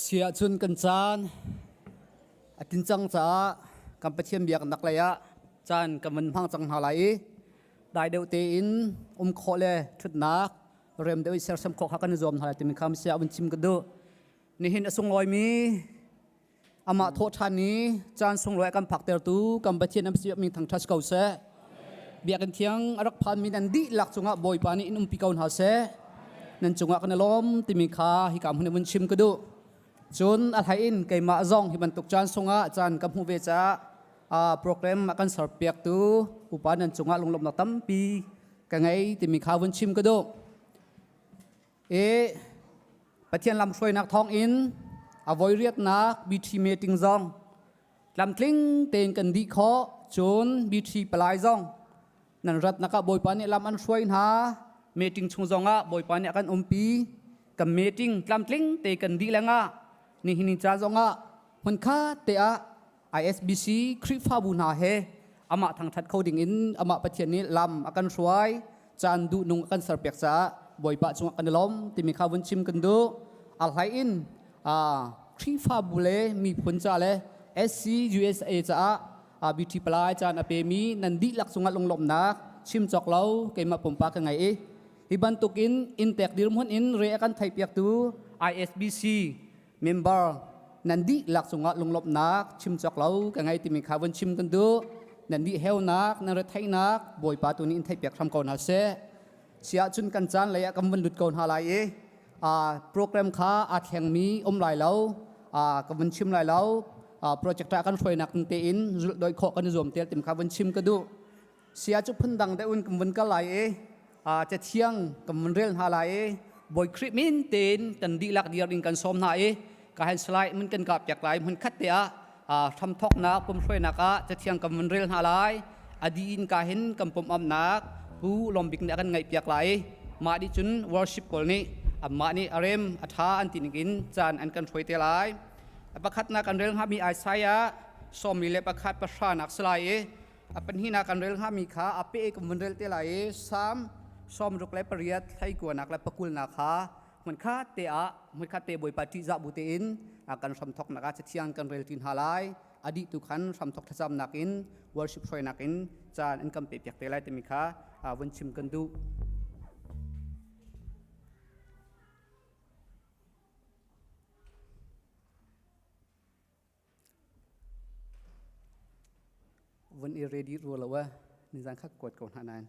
Si ahcun kan caan a tin cang caah kan Pathian biaknak lei ah caan kan van hmang cang hna lai i dai deuh tein um khawh le ṭhutnak rem deuh i sersiam khawh kha kan i zuam hna lai timi kha sia vun chim ka duh. Nihin a sunglawimi amah thawh ṭhan i caan sunglawi a kan phaktertu kan Pathian an si min thangṭhat ko seh. Biakinn thiang a rak phanmi nan dihlak cungah Bawipa nih in umpi ko hna seh. Nan cungah kan i lawm timi kha hika hmun in vun chim ka duh. Cun a hlei in keimah zong hi bantuk caan sungah caan ka hmuh ve caah program a kan serpiaktu upa nan cungah lunglawmhnak tampi ka ngei timi kha vun chim ka duh. I Pathian lamhruainak thawngin a voiriatnak BT meeting zong tlamtling tein kan dih khawh. Cun BT palai zong nan ratnak ah Bawipa nih lam an hruai hna. Meeting chung zongah Bawipa nih a kan umpi. Kan meeting tlamtling te kan dih lengah nihin ni ca zongah hmunkhat te ah ISBC Khrihfabu hna he amah thangṭhat kho dingin amah Pathian nih lam a kan hruai. Caan duhnung a kan serpiak caah Bawipa cungah kan i lawm timi kha vun chim kan duh. A hlei in Khrihfabu le miphun ca le SC USA caah BT palai caan a pemi nan dihlak cungah lunglawmhnak chim cawk lo keimah pumpak ka ngei i hi bantukin inntek dirhmun in re a kan theihpiaktu ISBC member nan dihlak cungah lunglawmhnak chim cawk lo ka ngei timi kha vun chim kan duh. Nan dih heunak, nan retheihnak Bawipa tu nih in theihpiak hram ko hna seh. Siah cun kan caan lei ah kan vun lut ko hna lai i program kha aa thlengmi um lai lo, ka vun chim lai lo. Project ah kan hruainak tein zulh doi khawh kan i zuam tel tim kha vun chim ka duh. Sia cu phundang deuh in kan vun kal lai i cathiang kan vun rel hna lai i Bawi Khrih min tein kan dihlak dir ding kan sawm hna i ka han salai mun kan kap piak lai hmun khat te ah hramthoknak pumhruainak ah cathiang kan vun rel hna lai. A di in ka hin kan pum amnak Pu Lombik nih a kan ngaih piak lai i mah dih cun worship pawl nih amah nih a rem a ṭha an ti ning in caan an kan hruai te lai. Pakhatnak kan rel hngami Isaiah 41 pahranak si lai i a pahnihnak kan rel hngami kha a pe kan vun rel te lai i Salm 68 hleikuanak le pakulnak kha hmunkhat te ah hmunkhat te Bawipa ṭihzah bu tein kan hramthoknak ah cathiang kan rel ti hna lai. A dih tu khan hramthok thlacamnak in worship hruainak in caan an kan pe piak te lai timi kha vun chim kan duh. Vun i ready rua lo a nizan kha kuat ko hna nain.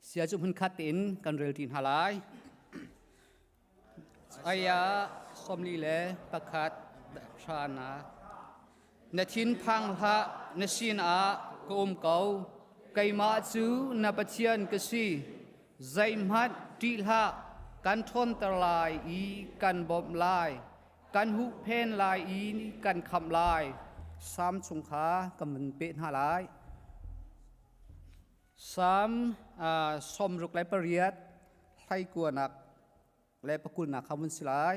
Sia cu hmunkhat tein kan rel ṭi hna lai. Aya 41 hranak. Na thinphang hlah, na sinah ka um ko. Keimah cu na Pathian ka si. Zeihmanh ṭih hlah, kan ṭhawnter lai i kan bawmh lai. Kan huhphen lai i kan khamh lai. Sam chung kha kan vun peh hna lai. Salm 68 hleikuanak le pakulnak kha vun si lai.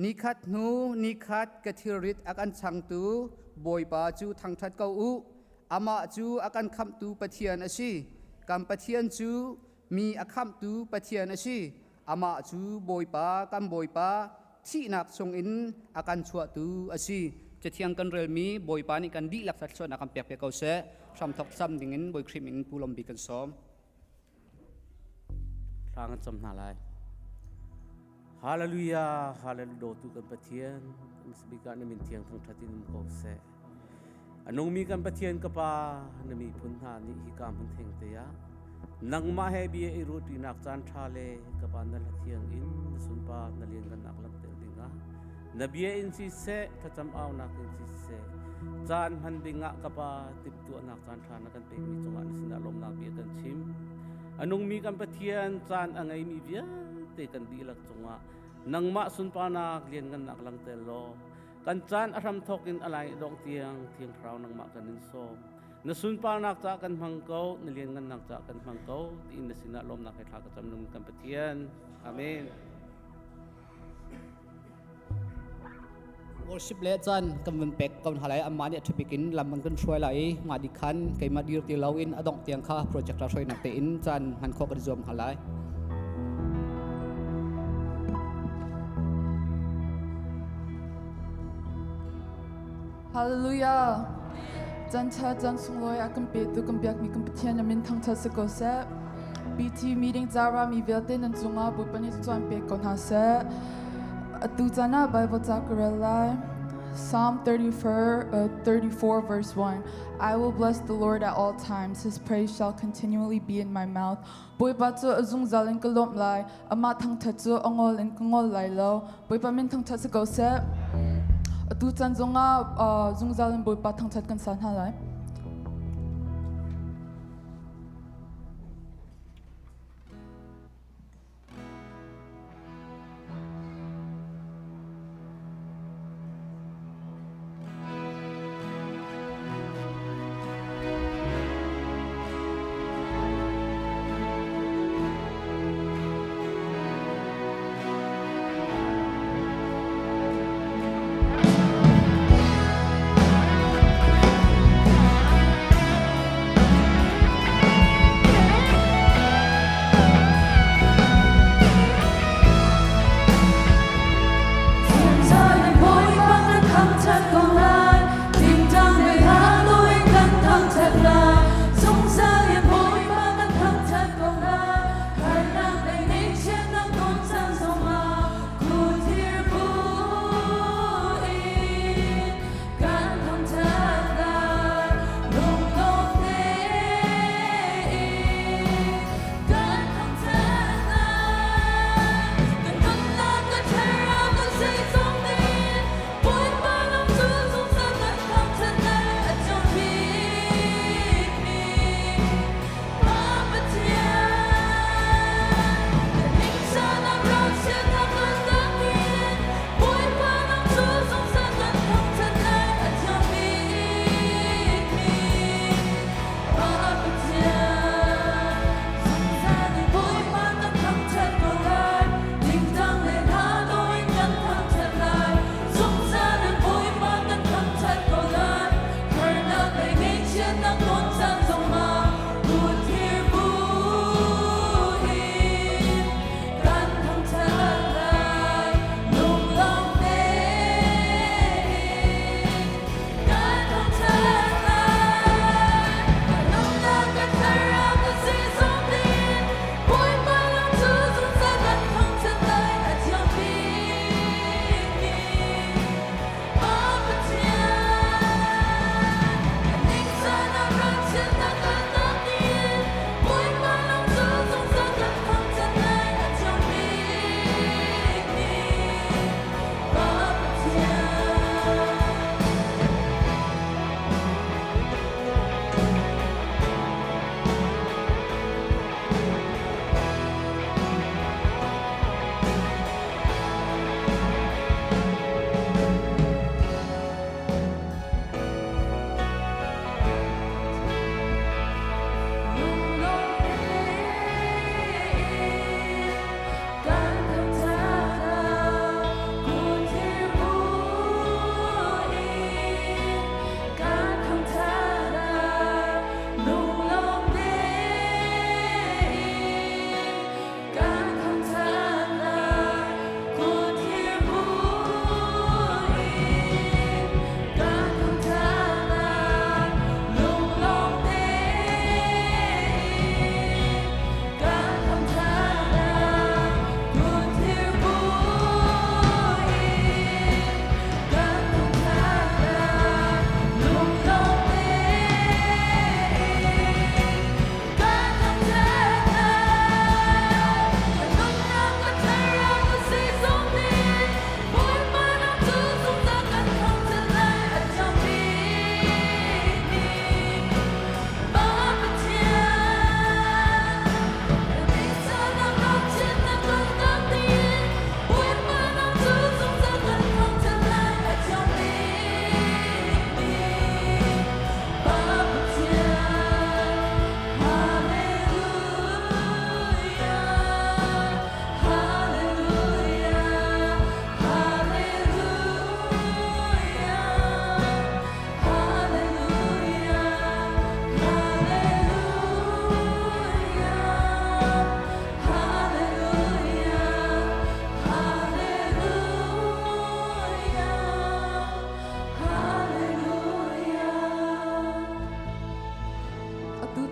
Nikhat hnu nikhat ka thilrit a kan changtu Bawipa cu thangṭhat ko u. Amah cu a kan khamhtu Pathian a si. Kan Pathian cu mi a khamhtu Pathian a si. Amah cu Bawipa kan Bawipa thihnak chungin a kan chuahtu a si. Cathiang kan relmi Bawipa nih kan dihlak thluachuahnak kan pek piak ko seh. Hramthok sam dingin Bawi Khrih min Pu Lombi kan sawm. Thla kan cam hna lai. Hallelujah, hallelujah dawtu kan Pathian, misbik ah na min thiang thangṭhat in um ko seh. A nungmi kan Pathian ka Pa, na miphun hna nih hika hmun theng te ah nangmah he bia i ruahṭinak caan ṭha le ka Pa na hla thiang in na sunpa na lianngannak langhter dingah na bia in siseh, thlacam aunak in siseh, caan hman dingah ka Pa timhtuahnak caan ṭha na kan pekmi cungah na sinah lawmnak bia kan chim. A nungmi kan Pathian caan a ngeimi vialte kan dihlak cungah nangmah sunparnak lianngannak langhter law kan caan a hramthawk in a lai dong tiang Thiang Thlarau nangmah kan in sawm. Na sunparnak caah kan hmang ko, na lianngannak caah kan hmang ko tiin na sinah lawmnak he thla ka cam nung kan Pathian. Amen. Worship le caan kan vun pek ko hna lai. Amah nih a ṭhabik in lam an kan hruai lai i mah dih khan keimah dir ti loin a dongh tiang kha project ra hruainak tein caan hman khawh kan i zuam hna lai. Hallelujah. Chan cha chan sunglawi a kan petu kan biakmi kan Pathian a min thangthat si ko seh. BT meeting cara mi vialte nan cungah Bawipa nih cuan pek ko hna seh. Atu caan ah Bible ca ka rel lai. Psalm 34, 34 verse 1. I will bless the Lord at all times. His praise shall continually be in my mouth. Bawipa cu a zungzal in ka lawmh lai. Amah thangthat cu a ngol in ka ngol lai lo. Bawipa min thangthat si ko seh. Atu caan zongah zungzal in Bawipa thangthat kan sa hna lai.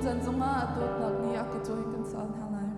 Tuchan zongah a dawtnak nih a ka cawi kan sal hna lai.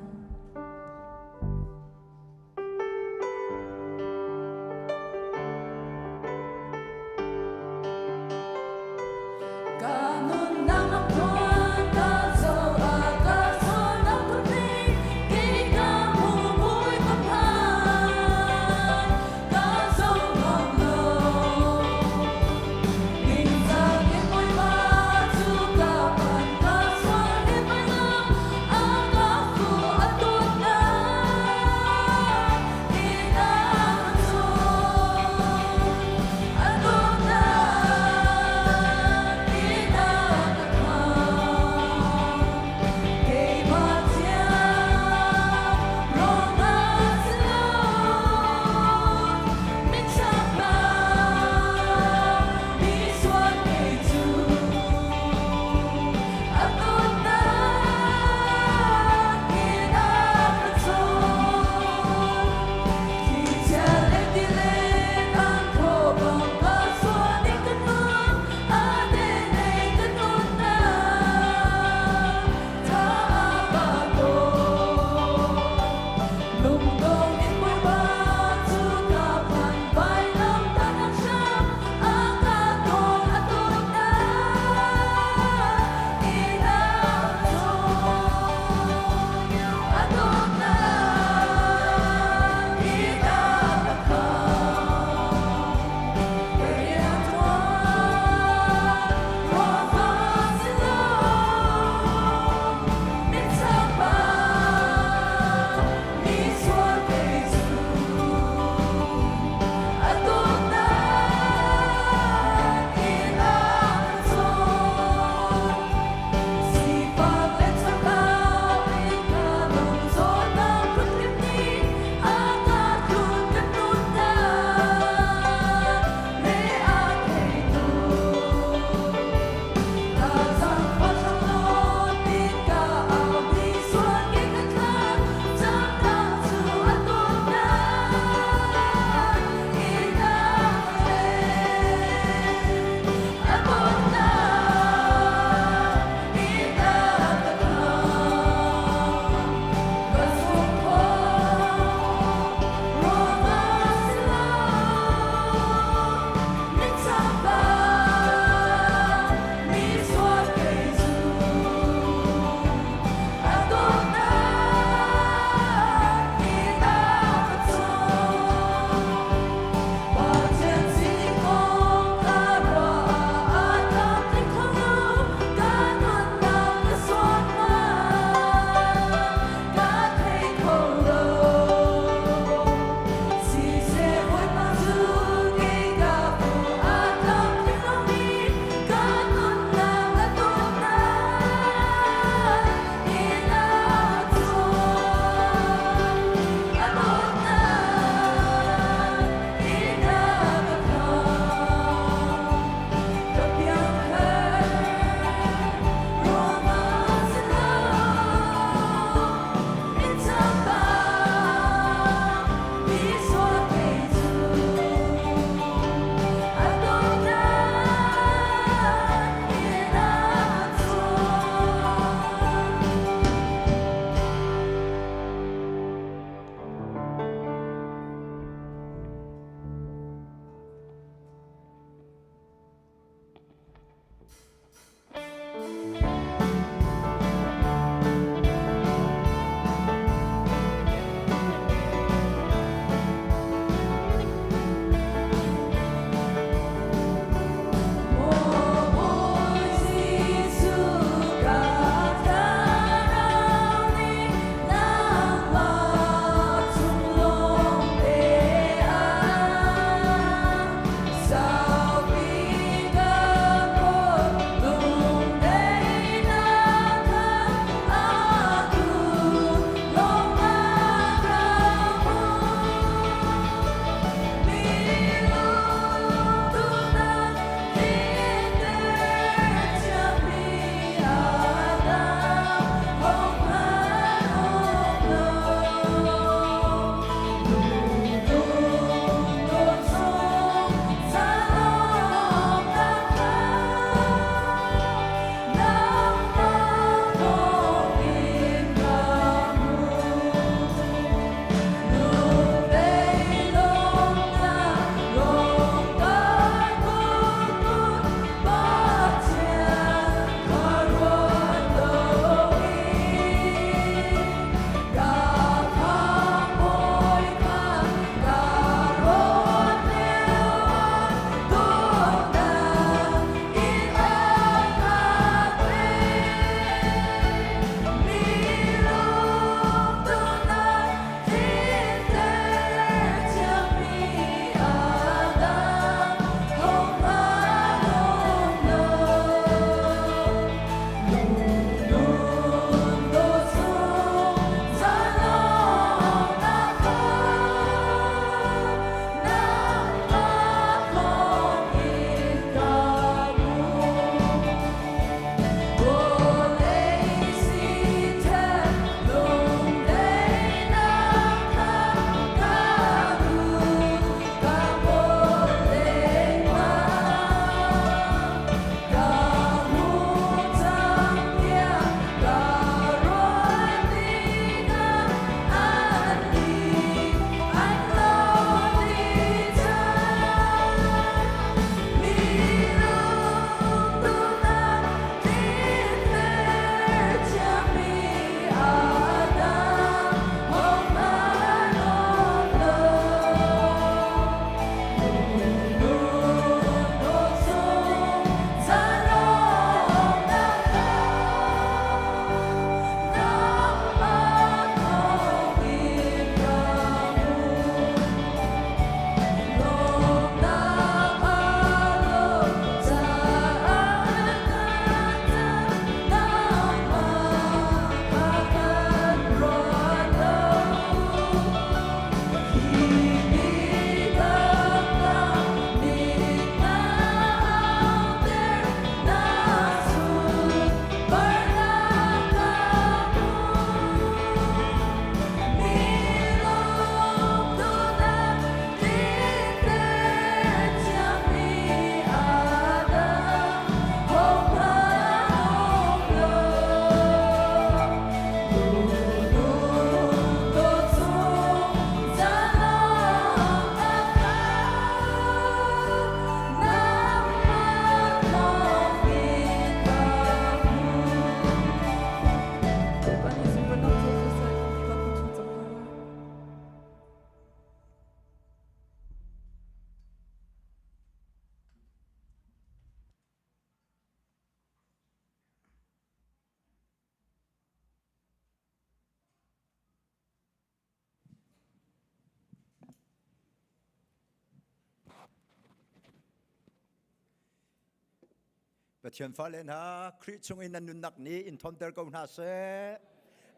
Pathian fale hna, Khrih chung in nan nunnak nih in ṭhawnter ko hna seh.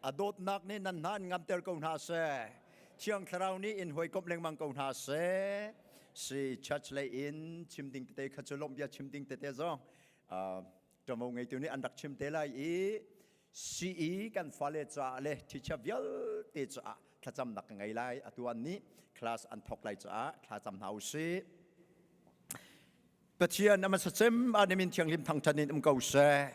A dawtnak nih nan hna in ngamter ko hna seh. Thiang Thlarau nih in hawikomh lengmang ko hna seh. Si church lei in chim ding tete kha cu lawmh bia chim ding tete zong ṭamo ngeitu nih an rak chim te lai i CE kan fale caah le teacher vialte caah thlacamnak ka ngei lai. Atu an nih class an thawk lai caah thlacam hna u sih. Pathian a hmasa cem ah na min thianghlim thangṭhat in um ko seh.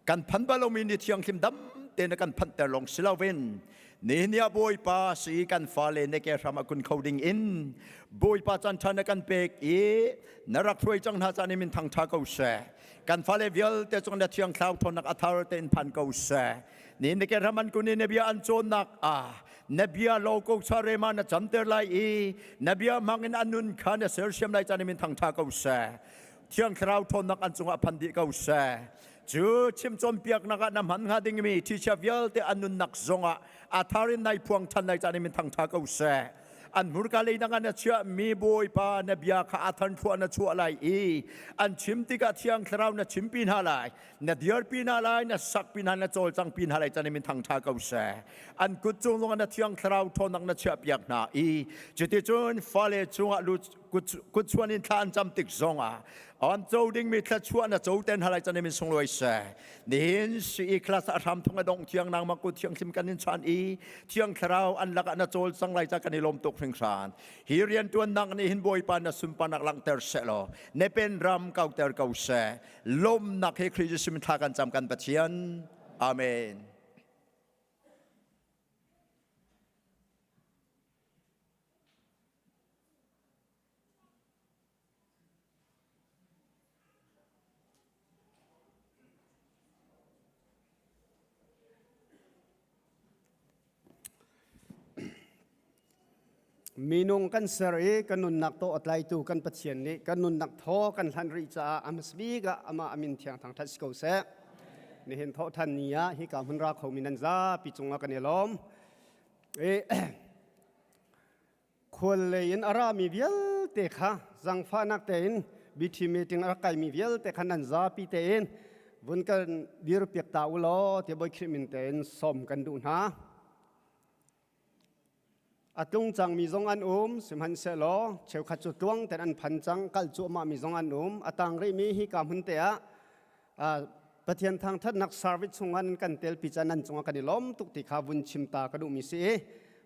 Kan phan bal lomi ni thianghlim dam tein na kan phanhter lawng si loin nihin ni ah Bawipa si kan fale na ke hram a kun kho ding in Bawipa caan ṭha na kan pek i na rak hruai cang hna caan i min thangṭha ko seh. Kan fale vialte cung na thiang thlau ṭhawnnak a thar tein phan ko seh. Ni na ke hram an kun i na bia an cawnnak ah na bia lo ko cha rema na camter lai i na bia hmang in an nun kha na sersiam lai caan in thangtha ko seh. Thiang Thlarau ṭhawnnak an cungah phan dih ko seh. Cu chim cawnpiaknak ah na hman hnga dingmi thichia vialte an nunnak zongah a thar in nai phuang ṭhan lai caan in thangtha ko seh. An hmurka lei dang ah na chiahmi Bawipa na bia kha a than thluah na chuah lai i an chim tikah Thiang Thlarau na chimpi hna lai. Na dirpi hna lai, na sakpi hna, na cawlcangpi hna lai can min thangṭha ko seh. An kut cung zongah na Thiang Thlarau ṭhawnnak na chiahpiak hna i cuticun fale cungah kut chuan in thla an cam tik zongah an co dingmi thluachuah na co ten hna lai can min sunglawi seh. Nihin CE class a hram thong a dongh thiang nangmah kut thianghlim kan in chan i Thiang Thlarau an lakah na cawlcang lai ca kan i lawm tuk hringhran. Hi rianṭuannak nih hin Bawipa na sunparnak langhter seh law na pen ram kauter ko seh. Lawmnak he Khrih Jesuh min thla kan cam kan Pathian. Amen. Minung kan ser i kan nunnak tawh a tlaitu kan Pathian nih kan nunnak thaw kan hlanh rih caah a hmasa bik ah amah a min thiang thangṭhat si ko seh. Nihin thawhṭhan ni ah hika hmun ra khomi nan zapi cungah kan i lawm. I khual lei in a rami vialte kha zangfahnak tein BT meeting a rak kaimi vialte kha nan zapi tein vun kan dirpiak ta u law tiah Bawi Khrih min tein sawm kan duh hna. A tlung cangmi zong an um, sihmanhsehlaw cheukhat cu tluang tein an phan cang, kal cuahmahmi zong an um. A tang rihmi hika hmun te ah Pathian thangṭhatnak service chungah nan kan telpi ca nan cungah kan i lawm tuk ti kha vun chim ta ka duhmi si i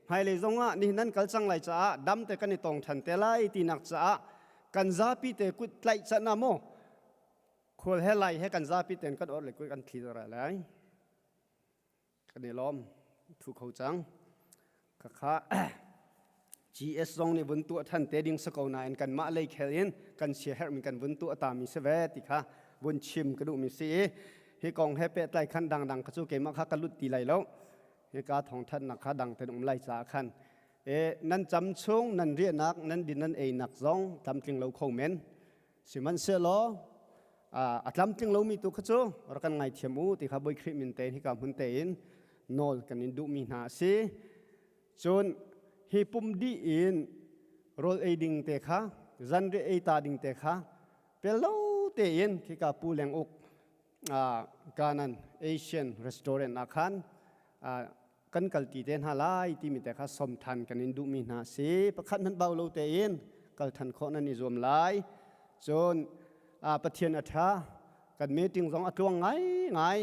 hmailei zongah nihin nan kal cang lai caah dam te kan i tong ṭhan te lai tinak caah kan zapi te kut tlaih can ah maw khual he lai he kan zapi ten kan or le kut kan thli lai. Kan i lawm. Thu kho cang. Khakha GS zong nih vun tuah than te ding si ko nain kanmah lei khel in kan siaherhmi kan vun tuah tami si ve ti kha vun chim ka duhmi si i hi kong he pehtlai khan dangdang kha cu keimah kha ka lut ti lai lo. Hika thawngthanhnak kha dang ten um lai caah khan e nan cam chung nan riahnak nan din nan einak zong tlamtling lo kho men. Sihmanhsehlaw a tlamtling lomi tu kha cu rak kan ngaithiam u ti kha Bawi Khrih min tein hika hmun tein nawl kan in duhmi hna a si. Cun hi pum dih in rawl ei ding te kha zanriah ei ta ding te kha pel lo tein khika Pu Leng Uk Kanan Asian restaurant ah khan kan kalti te hna lai timi te kha som than kan in duhmi hna si. Pakhat hmanh bau lo tein kal than khawh nan i zuam lai. Cun Pathian a ṭha, kan meeting zong a tluang ngai ngai,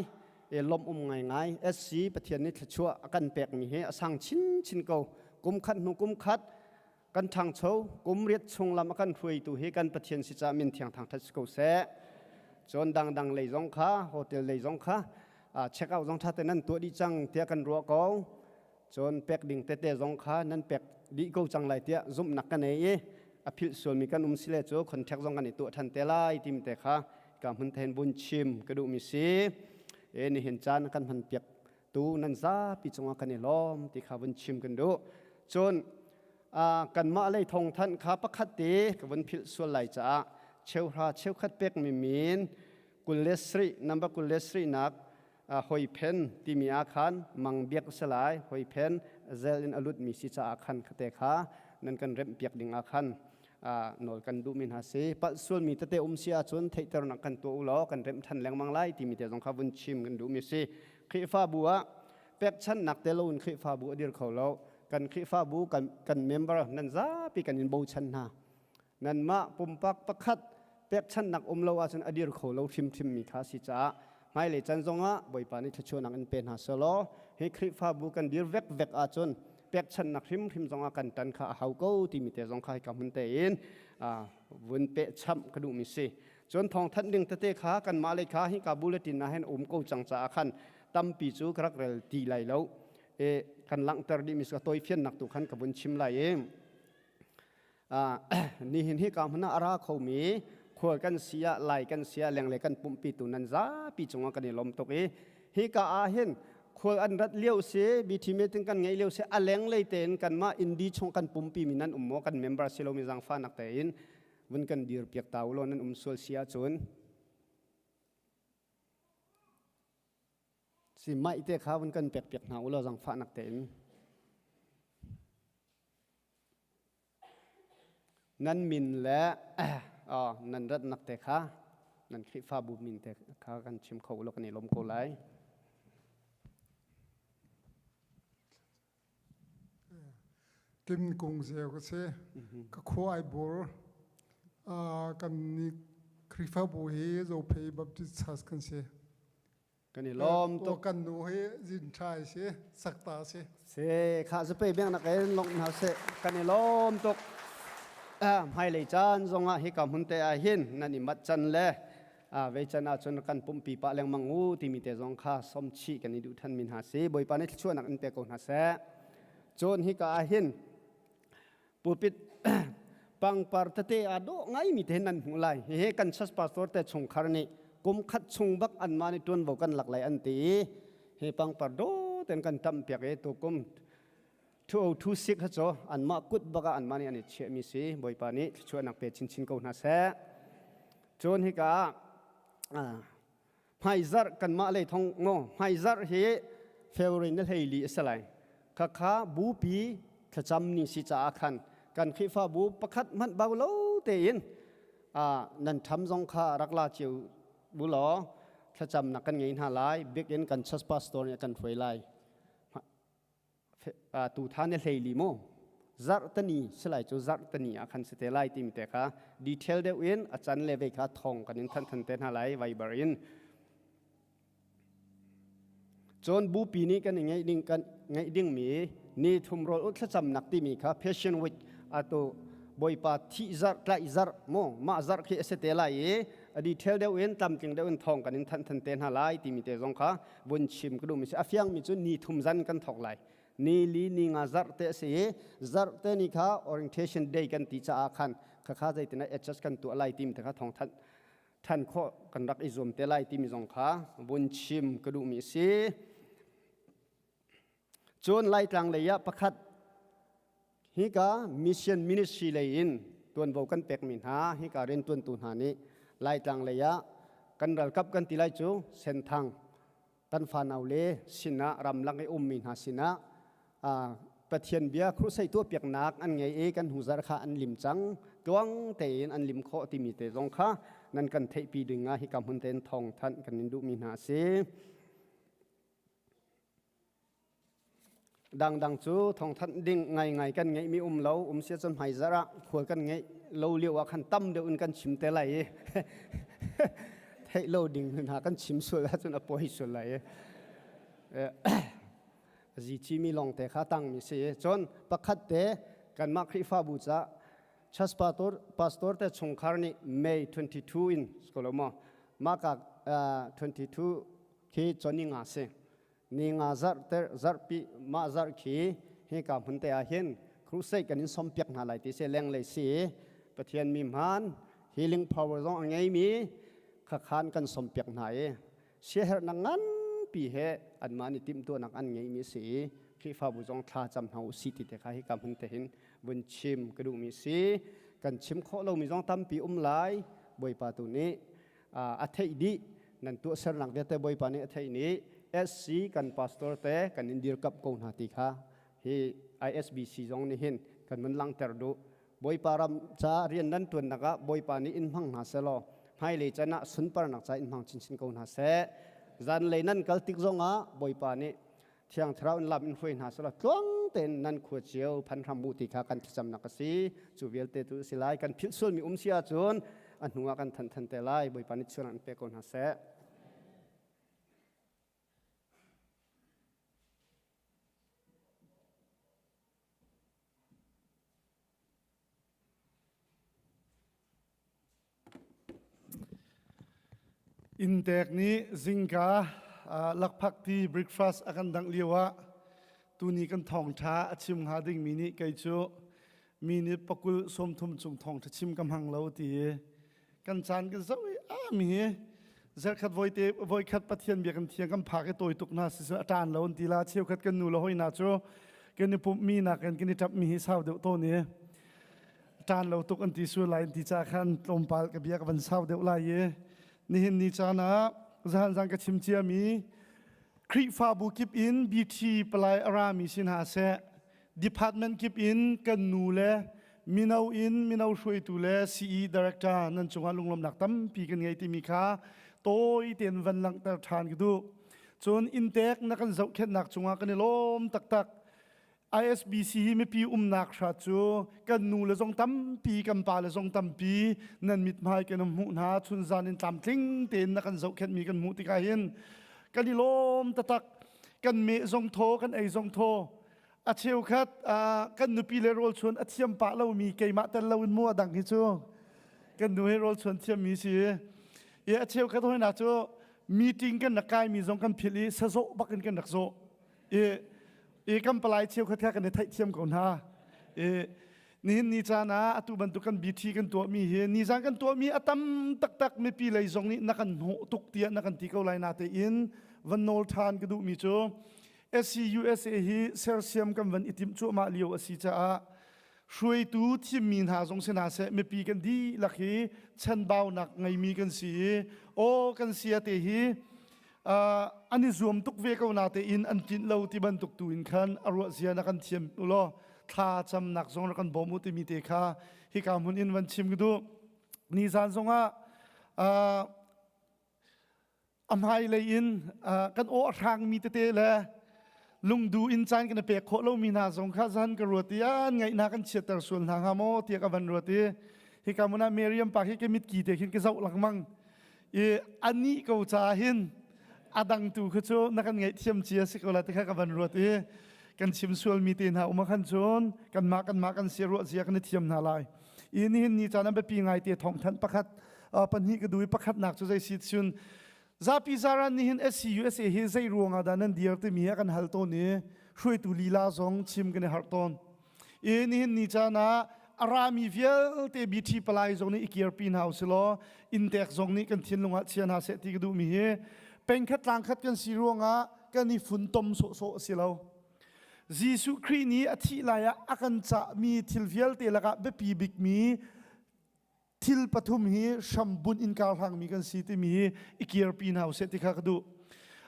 e lawmh um ngai ngai. SC Pathian nih thluachuah a kan pekmi hi a sang chinchin ko. Kum khat hnu kum khat kan ṭhangcho. Kum riat chung lam a kan hruaitu hi kan Pathian si caah min thiang thangṭhat si ko seh. Cun dangdang lei zong kha, hotel lei zong kha check out zong ṭha te nan tuah dih cang tiah kan ruah ko. Cun pek ding tete zong kha nan pek dih ko cang lai tiah zumhnak ka nei i a philh sualmi kan um sile cu contact zong kan i tuah ṭhan te lai timi te kha ka hmun then vun chim ka duhmi si. E nihin caan kan hman piak tu nan zapi cungah kan i lawm ti kha vun chim kan duh. Cun kanmah lei thawngthanh kha pakhat te ka vun philh sual lai caah cheuhra cheukhat pekmi min 27 number 27 nak hoi phen timi ah khan mang biak a si lai. Hoi phen zel in a lutmi si caah khan khate kha nan kan remh piak ding ah khan Nawl kan duhmi hna si. Palh sualmi tete um si ahcun theihternak kan tuah u law kan remh ṭhan lengmang lai timi te zong kha vun chim kan duhmi si. Khrihfabu ah pekchanhnak te loin Khrihfabu a dir kho lo. Kan Khrihfabu kan member nan zapi kan in bochan hna. Nanmah pumpak pakhat pekchanhnak um lo ahcun a dir kho lo hrimhrimmi kha si caah hmailei chan zongah Bawipa nih thluachuahnak in pe hna selaw hi Khrihfabu kan dir vekvek ahcun pekchanhnak hrimhrim zongah kan tan kha a hau ko timi te zong kha hika hmun tein vun pehchamh ka duhmi si. Cun thawngthanh ding tete kha kanmah lei kha hika bulletin ah hin um ko cang caah khan tampi cu ka rak rel ti lai lo. E kan langhter dihmi ka tawifiannak tu khan ka vun chim lai i nihin hi ka hmun ah a ra khomi khual kan si ah lai kan si ah lenglei kan pumhpi tu nan zapi cungah kan i lawm tuk i hi ka ah hin khual an rat lio si BT meeting kan ngeih lio si a lenglei tein kanmah Indi chung kan pumpi mi nan um maw kan member si lomi zaangfahnak tein vun kan dir piak ta u law nan um sual si ahcun si mai te kha vun kan pek piak hna u law zaangfahnak tein. Nan min le nan ratnak te kha nan Khrihfabu min te kha kan chim kho u law kan i lawm ko lai. Kim Kung Zeu ka si. Ka khua ai bur. Kan ni Khrihfabu hi Zophei Baptist Church kan si. Kan i lawm tuk. Kan nu hi zin ṭha si, sakta si. Se kha zapei beng nak in longh hna seh. Kan i lawm tuk. Hmailei caan zongah hika hmun te ah hin nan i mat can le vei can ahcun kan pumpi pah lengmang u timi te zong kha somchih kan i duh than mi hna si. Bawipa nih thluachuahnak in pe ko hna seh. Cun hika ah hin pulpit pangpar tete aa dawh ngaimi te nan hmuh lai. Hihi kan church pastor te chungkhar nih kum khat chung bak anmah nih ṭuanvo kan lak lai an ti i hi pangpar dawh ten kan tamh piak i tukum 2026 ha cu anmah kut bak ah anmah nih an i chiahmi si. Bawipa nih thluachuahnak pe chinchin ko hna seh. Cun hika ah hmaizarh kanmah lei thong ngo hmaizarh hi February ni 14 a si lai. Khakha bupi thlacam ni si caah khan kan Khrihfabu pakhat hmanh bau lo tein nan ṭham zong kha rak la cio bu law thlacamnak kan ngei hna lai. Biakinn kan church pastor nih a kan hruai lai. Tu tha ne 14 mu zarh tani silai cu zarh tani ah khan si te lai timi te kha detail deuh in a can le ve kha thong kan in than than te hna lai Viber in. Cun bupi nih kan i ngeih ding kan ngeih dingmi ni thum rawl ut thlacamnak timi kha Passion Week atu Bawipa thih zarh tlaih zarh mu mah zarh khi a si te lai i a detail deuh in tlamtling deuh in thong kan in thanh than te hna lai timi te zong kha vun chim ka duhmi si. A fiangmi cu ni thum zan kan thawk lai. Ni li ni nga zarh te a si i zarh te ni kha orientation day kan ti caah khan khakha zeitin adjust kan tuah lai timi te kha thawng thanh than khawh kan rak i zuam te lai timi zong kha vun chim ka duhmi a si. Cun Laitlang lei ah pakhat hika mission ministry lei in tuanvo kan pekmi hna hika riantuantu hna nih Laitlang lei ah kan ralkap kan ti lai cu Senthang kan fanau le sinah ramlak i ummi hna sinah Pathian bia crusade tuahpiaknak an ngei i kan hnu zarh kha an lim cang. Tluang tein an lim khawh timi te zong kha nan kan theihpi ding ah hika hmun tein thawng thanh kan in duhmi hna a si. Dangdang cu thawngthanh ding ngaingai kan ngeihmi um lo. Um sia cun hmaizarh ah khual kan ngeih lo lio ah khan tam deuh in kan chim te lai i theih lo ding hna kan chim sual ahcun a pawi sual lai i zi cimi lawng te kha tangmi si. Cun pakhat te kanmah Khrihfabu ca church pastor te chungkhar nih May 22 in skolo maw mah ka 22 khi choni nga si ni nga zarh ter zarhpi mah zarh khi hika hmun te ah hin crusade kan in sompiak hna lai ti si. Lenglei si Pathian mi hmaan healing power zong a ngeimi khakhan kan sompiak hna i siaherhnak nganpi he anmah nih timhtuahnak an ngeimi si i Khrihfabu zong thla cam hna u si ti te kha hika hmun te hin vun chim ka duhmi si. Kan chim khawh lomi zong tampi um lai. Bawipa tu nih a theih dih nan tuahsernak vialte Bawipa nih a theih nih SC kan pastor te kan in dirkap ko hna ti kha hi ISBC zong nih hin kan mun langhter duh. Bawipa ram caah rian nan ṭuannak ah Bawipa nih in hmang hna seh law hmailei chan ah sunparnak ca in hmang chinchin ko hna seh. Zanlei nan kal tik zongah Bawipa nih Thiang Thlarau in lam in hruai hna seh law tluang tein nan khua cio phan hram u ti kha kan thlacamnak a si. Cu vialte tu a si lai. Kan philh sualmi um si ahcun a hnu ah kan thanh than te lai. Bawipa nih chuan an pe ko hna seh. Inntek nih zingka lakphakti breakfast a kan dangh lio ah tuni kan thawngṭha a chim hnga dingmi nih kei cu minute pakul 30 chung thawngṭha chim ka hmang lo ti i kan caan kan zoh i a mi hi zarkhat voite voikhat Pathian bia kan thiang kan phak i tawi tuk hna si a ṭan lo an ti la cheukhat kan nu le hoi hna cu kan i pumhmi nakin kan i ṭapmi hi sau deuh tawn i ṭan lo tuk an ti sual lai an ti ca khan tlawmpal ka bia ka van sau deuh lai i nihin ni caan ah zahan zan ka chim ciami Khrihfabu kip in BT palai a rami si hna seh department kip in kan nu le mino in mino hruaitu le CE director nan cungah lunglawmnak tampi kan ngei timi kha tawi tein van langhter ṭhan ka duh. Cun inntek na kan zohkhenhnak cungah kan i lawm taktak. ISBC hi mipi umnak hrat cu kan nu le zong tampi kan pa le zong tampi nan mithmai kan hmuh hna chunzan in tlamtling tein na kan zohkhenhmi kan hmuh tikah hin kan i lawm taktak kan meh zong thaw kan ei zong thaw a cheukhat kan nupi le rawl chuan a thiam pah lomi keimah tel loin mu a dang hi cu kan nu he rawl chuan thiammi si i a cheukhat hoina cu meeting kan rak kaimi zong kan philh i sazawh bakin kan rak zawh i i kan palai cheukhat kha kan i theihthiam ko hna i nihin ni caan ah atu bantuk kan BT kan tuahmi hi nizan kan tuahmi a tam taktak mipi lei zong nih na kan hnawh tuk tiah na kan ti ko lai na tein van nawl ṭhan ka duhmi cu SCUSA hi sersiam kan van i timh cuahmah lio a si caah hruaitu thimmi hna zong si hna seh mipi kan dihlak hi chanbaunak ngeimi kan si i aw kan sia te hi an i zuam tuk ve ko natein an tlinh lo ti bantuk tu in khan a ruah zia na kan thiam u law thla camnak zong rak kan bawm u timi te kha hika hmun in van chim ka duh nizan zongah a hmailei in kan aw a hrangmi tete le lungdu in caan kan i pek khawh lomi hna zong kha zan ka ruat i an ngaihna kan chiatter sual hna hnga maw tiah ka van ruat i hika hmun ah Miriam pa khi ka mitki te khin ka zoh lengmang i anih ko caah hin a dang tu kha cu na kan ngaihthiam cia si ko la ti kha ka van ruat i kan chim sualmi te hna um khan cun kanmah kanmah kan sia ruah zia kan i thiam hna lai i nihin ni caan an biapi ngai te thawngthanh pakhat pahnih ka duh i pakhatnak cu zei si cun zapi zaran nih hin SCUSA hi zei ruangah dah nan dir timi a kan hal tawn i hruaitu lila zong chim kan i harh tawn I nihin ni caan ah a rami vialte BT palai zong nih i kirpi hna usilaw inntek zong nih kan thinlung ah chia hna seh ti ka duhmi hi pengkhat tlangkhat kan si ruangah kan i funtom sawhsawh a si lo. Jesuh Khrih nih a thih lai ah a kan cahmi thil vialte lakah biapi bikmi thil pathum hi hrambunh in karhlangmi kan si timi hi i kirpi hna usih ti kha ka duh.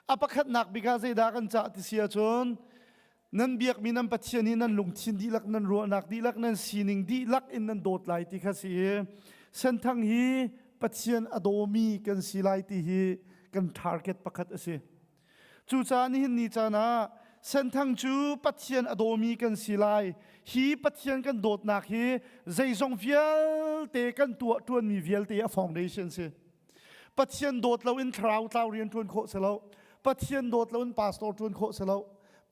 A pakhatnak bik ah zeidah kan cah ti si ahcun nan biakmi nan Pathian hi nan lungthin dihlak nan ruahnak dihlak nan sining dihlak in nan dawt lai ti kha si i Senthang hi Pathian a dawmi kan si lai ti hi kan target pakhat a si. Cucaah nihin ni caan ah Senthang cu Pathian a dawmi kan si lai. Hi Pathian kan dawtnak hi zeizong vialte kan tuah ṭuanmi vialte a foundation si. Pathian dawt loin thlarau tlau rian ṭuan khawh si lo. Pathian dawt loin pastor ṭuan khawh si lo.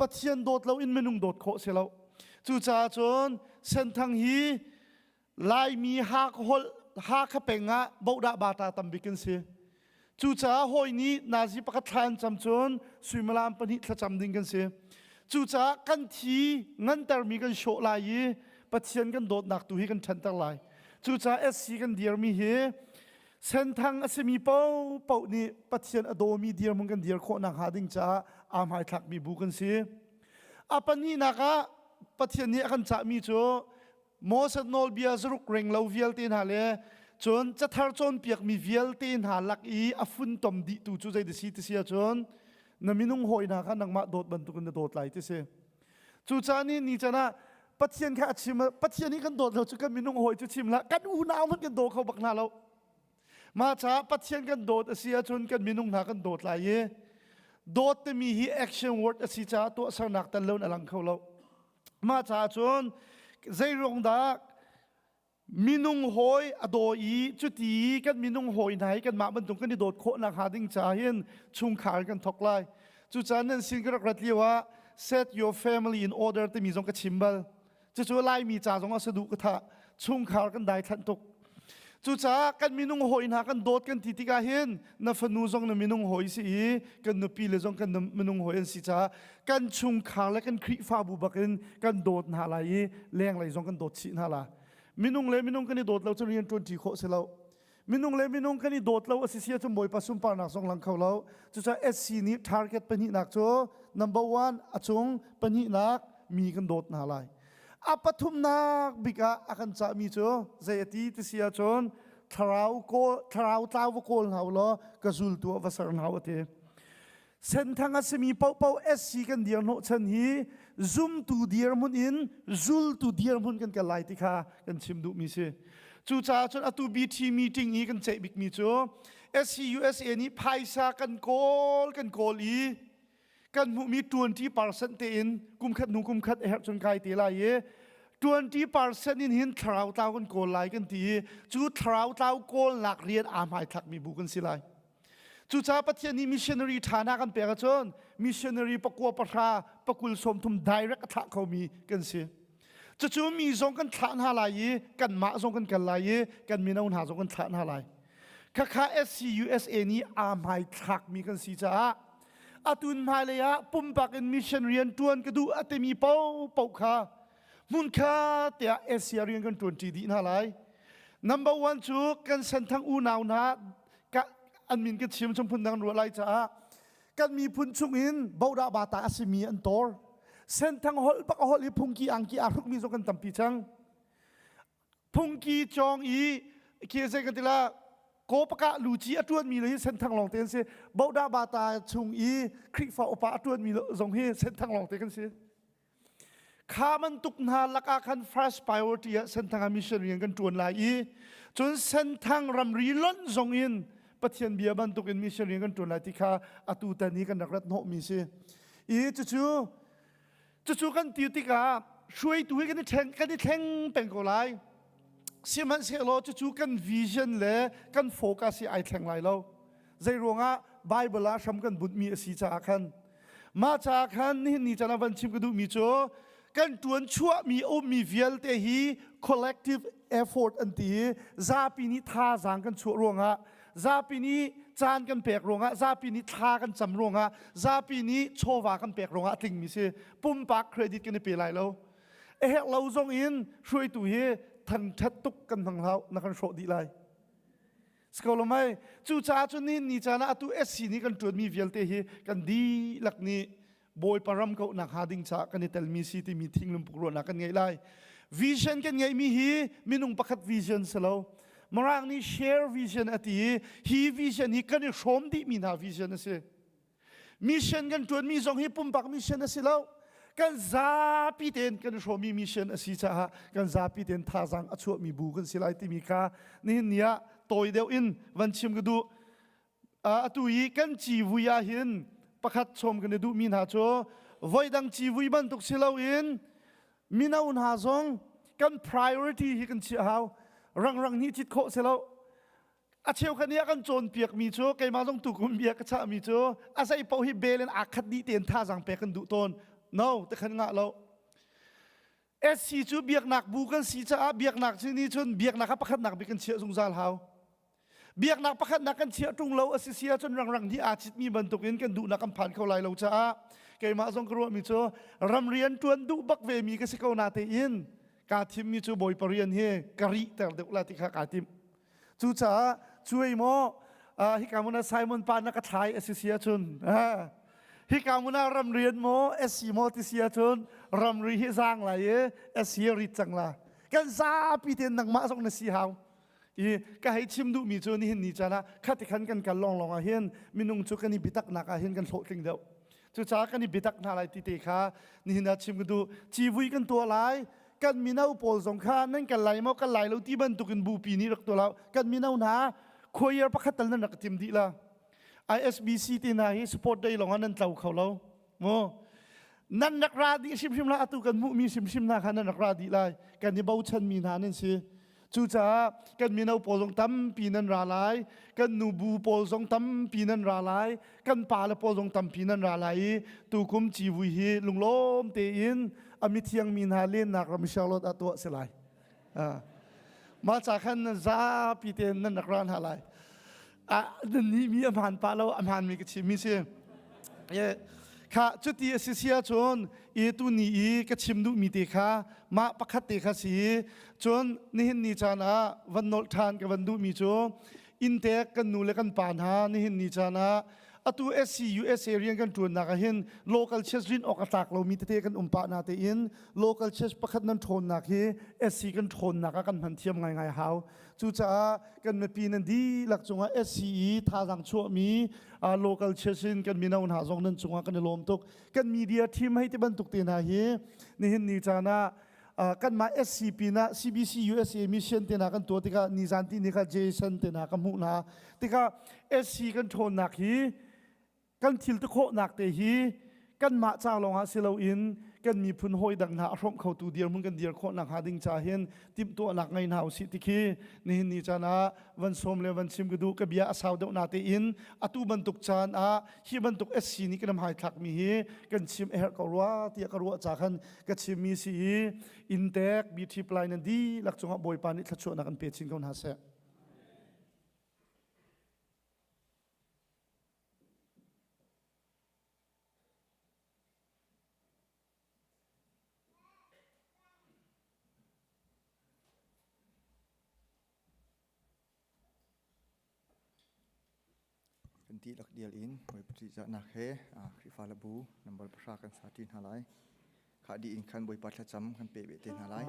Pathian dawt loin minung dawt khawh si lo. Cucaah cun Senthang hi Laimi Hakha Hakha peng ah bodah bata tambik an si. Cucaah hawi nih nazi pakhat thla an cam cun suimilam pahnih thlacam ding kan si. Cucaah kan thi ngantermi kan hrawh lai i Pathian kan dawtnak tu hi kan ṭhanter lai. Cucaah SC kan dirmi hi Senthang a simi paohpaoh nih Pathian a dawmi dirhmun kan dir khawh nakhnga ding caah aa hmaithlakmi bu kan si. A pahnihnak ah Pathian nih a kan cahmi cu Moses nawlbia zaruk reng lo vialte hna le cun cathar cawnpiakmi vialte hna lak i a funtom dihtu cu zei si ti si ahcun na minung hawi hna kha nangmah dawt bantukin na dawt lai ti si. Cucaah ni ni can ah Pathian kha a chim Pathian hi kan dawt lo cu kan minung hawi cu chim la kan unau hmanh kan daw kho bak hna lo. Mah caah Pathian kan dawt a si ahcun kan minung hna kan dawt lai i dawt timi hi action word a si caah tuahsernak tel loin a lang kho lo. Mah caah cun zeiruang dah minung hawi a daw i cuti kan minung hawi hna hi kanmah bantuk kan i dawt khawh nakhnga ding caah hin chungkhar kan thawk lai. Cucaah nan sin ka rak rat lio ah set your family in order timi zong ka chim bal. Cucu Laimi ca zong ah saduh ka thah. Chungkhar kan daithlanh tuk. Cucaah kan minung hawi hna kan dawt kan ti tikah hin na fanu zong na minung hawi si i kan nupi le zong kan minung hawi an si caah kan chungkhar le kan Khrihfabu bakin kan dawt hna lai i lenglei zong kan dawt chih hna la. Minung le minung kan i dawt lo cun rian ṭuanṭi khawh si lo. Minung le minung kan i dawt lo a si si ahcun Bawipa sunparnak zong lang kho lo. Cucaah SC nih target pahnihnak cu number one a cung pahnihnak mi kan dawt hna lai. A pathumnak bik ah a kan cahmi cu zei a ti ti si ahcun thlarau kawl thlarau tlau va kawl hna u law ka zultu ah va ser hna u a ti. Senthang a simi paohpaoh SC kan dir hnawh chan hi zumtu dirhmun in zultu dirhmun kan kal lai ti kha kan chim duhmi si. Cucaah cun atu BT meeting i kan ceih bikmi cu SCUSA nih phaisa kan kawl kan kawl i kan hmuhmi 20% tein kumkhat hnu kumkhat a herh cun kai te lai i 20% in hin thlarau tlau kan kawl lai kan ti i cu thlarau tlau kawlnak rian aa hmaithlakmi bu kan si lai. Cucaah Pathian nih missionary ṭha hna kan pek ahcun missionary pakua pahra pakul 30 direct a thlah khomi kan si. Cucu mi zong kan thlah hna lai i kanmah zong kan kal lai i kan mino hna zong kan thlah hna lai. Khakha SCUSA nih aa hmaithlakmi kan si caah atun hmailei ah pumpak in mission rian ṭuan ka duh a timi paohpaoh kha hmunkhat tiah Asia rian kan ṭuanṭi dih hna lai. Number one cu kan senthang unau hna ka an min ka chim chung phun dang ruah lai caah kan miphun chung in bodah bata a simi an tor. Senthang holh bak a holh i phungki angki aa hrukmi zong kan tampi cang. Phungki cawng i khi zei kan ti la kawpaka luci a ṭuanmi le hi senthang lawng te an si. Bodah bata chung i Khrihfa upa a ṭuanmi zong hi senthang lawng te kan si. Kha bantuk hna lakah khan first priority ah Senthang ah mission rian kan ṭuan lai i cun Senthang ramri lonh zong in Pathian bia bantuk in mission rian kan ṭuan lai ti kha atu tan hi kan rak rat hnawhmi si. I cucu cucu kan ti tikah hruaitu hi kan i thleng kan i thleng peng ko lai. Sihmanhsehlaw cucu kan vision le kan focus hi ai thleng lai lo. Zei ruangah Bible ah hram kan bunhmi a si caah khan mah caah khan nihin ni caan ah van chim ka duhmi cu kan ṭuan chuahmi a ummi vialte hi collective effort an ti i zapi nih thazaang kan chuah ruangah zapi nih caan kan pek ruangah zapi nih thla kan cam ruangah zapi nih chawva kan pek ruangah a tlingmi si pumpak credit kan i pe lai lo a herh lo zong in hruaitu hi thangṭhat tuk kan hmang hlah na kan hrawh dih lai Skolomai cucaah cun nihin ni caan ah atu SC nih kan ṭuanmi vialte hi kan dihlak nih Bawipa ram kauhnak hnga ding caah kan i telmi si timi thinglung ruahnak kan ngeih lai. Vision kan ngeihmi hi minung pakhat vision si lo. Mirang nih share vision a ti i hi vision hi kan i hrawm dihmi hna vision a si. Mission kan ṭuanmi zong hi pumpak mission a si lo. Kan zapi tein kan hrawmi mission a si caah kan zapi tein thazaang a chuahmi bu kan si lai timi kha nihin ni ah tawi deuh in van chim ka duh. Atu i kan civui ah hin pakhat sawm kan i duhmi hna cu voidang civui bantuk si loin mino hna zong kan priority hi kan chiah hau. Rangrang nih cit khawh si lo. A cheukhat nih a kan cawnpiakmi cu keimah zong tukum bia ka chahmi cu a zei paoh hi bel in aa khat dih tein thazaang pek kan duh tawn. No, te khan ngah lo. SC cu biaknak bu kan si caah biaknak cu nih cun biaknak kha pakhatnak bik kan chiah zungzal hau. Biaknak pakhatnak kan chiah ṭung lo a si si ahcun rangrang nih aa citmi bantukin kan duhnak kan phan kho lai lo caah keimah zong ka ruahmi cu ramrian ṭuan duh bak vemi ka si ko na tein kaa thimmi cu Bawipa rian hi ka rihter deuh la ti kha kaa tim. Cucaah cuai maw hika hmun ah Simon pa na ka thlai a si si ahcun hika hmun ah ramrian maw SC maw ti si ahcun ramri hi zaang lai i SC rit cang la kan zapi tein nangmah zong na si hau i ka hei chim duhmi cu nihin ni caan ah khati khan kan kal lawnglawng ah hin minung cu kan i biataknak ah hin kan hlawhtling deuh cucaah kan i biatak hna lai ti te kha nihin ah chim ka duh civui kan tuah lai. kan mino pawl zong kha nan kal lai maw kal lai lo ti bantukin bupi nih rak tuah lo. Kan mino hna choir pakhat tal nan rak tim dih la. ISBC te hna hi support day lawng ah nan tlo kho lo. Mu nan rak ra dih hrimhrim la atu kan hmuhmi hrimhrim hna kha nan rak ra dih lai. Kan i bochan mi hna nan si. Cucaah kan mino pawl zong tampi nan ra lai, kan nubu pawl zong tampi nan ra lai, kan pale pawl zong tampi nan ra lai i tukum civui hi lunglawm tein a mithiang mi hna lennak ram Charlotte ah tuah si lai. Mah ca khan nan zapi tein nan rak ra hna lai. Nan nih mi a hmaan pah lo, a hmaan mi ka chim mi si. Kha cuti a si si ahcun i tuni i ka chim duhmi te kha mah pakhat te kha si cun nihin ni caan ah van nolh ṭhan ka van duhmi cu inntek kan nu le kan pa hna nihin ni caan ah atu SCUSA rian kan ṭuannak ah hin local church rin awk a tlak lomi tete kan um pah na tein local church pakhat nan ṭhawnnak hi SC kan ṭhawnnak ah kan hman thiam ngaingai hau. Cucaah kan mipi nan dihlak cungah SCE thazaang chuahmi local church in kan mino hna zong nan cungah kan i lawm tuk. Kan media team hei ti bantuk te hna hi nihin ni caan ah kanmah SC pinah CBC USA mission te hna kan tuah tikah nizan ti ni kha Jason te hna ka hmuh hna tikah SC kan ṭhawnnak hi kan thil ti khawhnak te hi kanmah ca lawngah si loin kan miphun hawi dang hna a hrawmh khotu dirhmun kan dir khawh nakhnga ding ca hin timhtuahnak ngei hna usih ti khi nihin ni caan ah van sawm le van chim ka duh. Ka bia a sau deuh na tein atu bantuk caan ah hi bantuk SC nih kan hmai thlakmi hi kan chim a herh ko rua tiah ka ruah ca khan ka chimmi si i intek BT Plai nan dihlak cungah Bawipa nih thluachuahnak an pe chin ko hna seh. Kan dihlak dial in Bawipa ṭihzahnak he Khrihfa le bu number pahra kan sa ṭi hna lai. Khah dih in khan Bawipa thlacam kan pe ve te hna lai.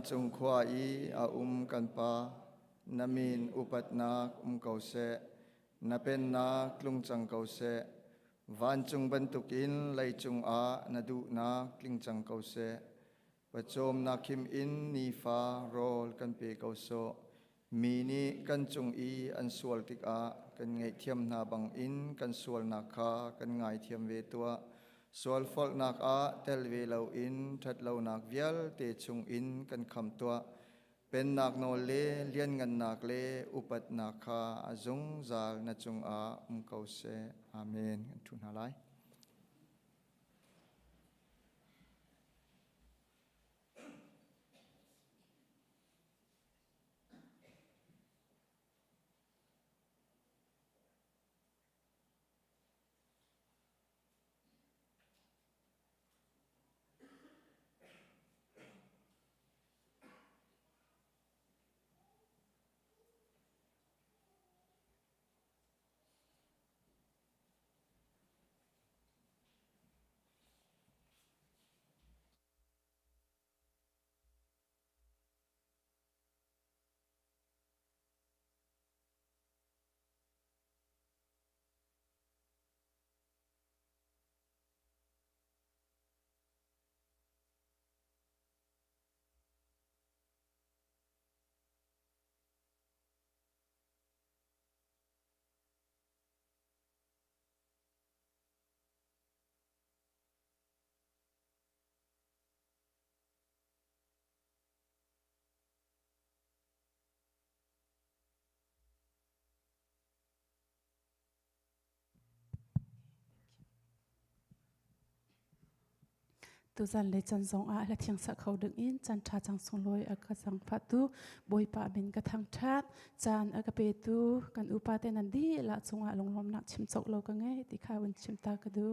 Vancung khua i a um kan Pa, na min upatnak um ko seh. Na pennak tlung cang ko seh. Vancung bantukin leicung ah na duhnak tling cang ko seh. Pawcawmnak khim in nifa rawl kan pe ko sawh. Mi nih kan cung i an sual tikah kan ngaihthiam hna bangin kan sualnak kha kan ngaithiam ve tuah. Sualfolhnak ah tel ve loin ṭhatlonak vialte chungin kan khamh tuah. Pennak nawl le lianngannak le upatnak kha a zungzal na cungah um ko seh. Amen. Kan ṭhu hna lai. Tuzan le chan zong ah hla thiang sa kho ding in chan tha chang sunglawi a ka sang pha tu Bawipa min ka thang that chan a ka pe tu kan upa te nan di la chungah lunglawm nak chim chok lo ka ngai ti kha un chim ta ka du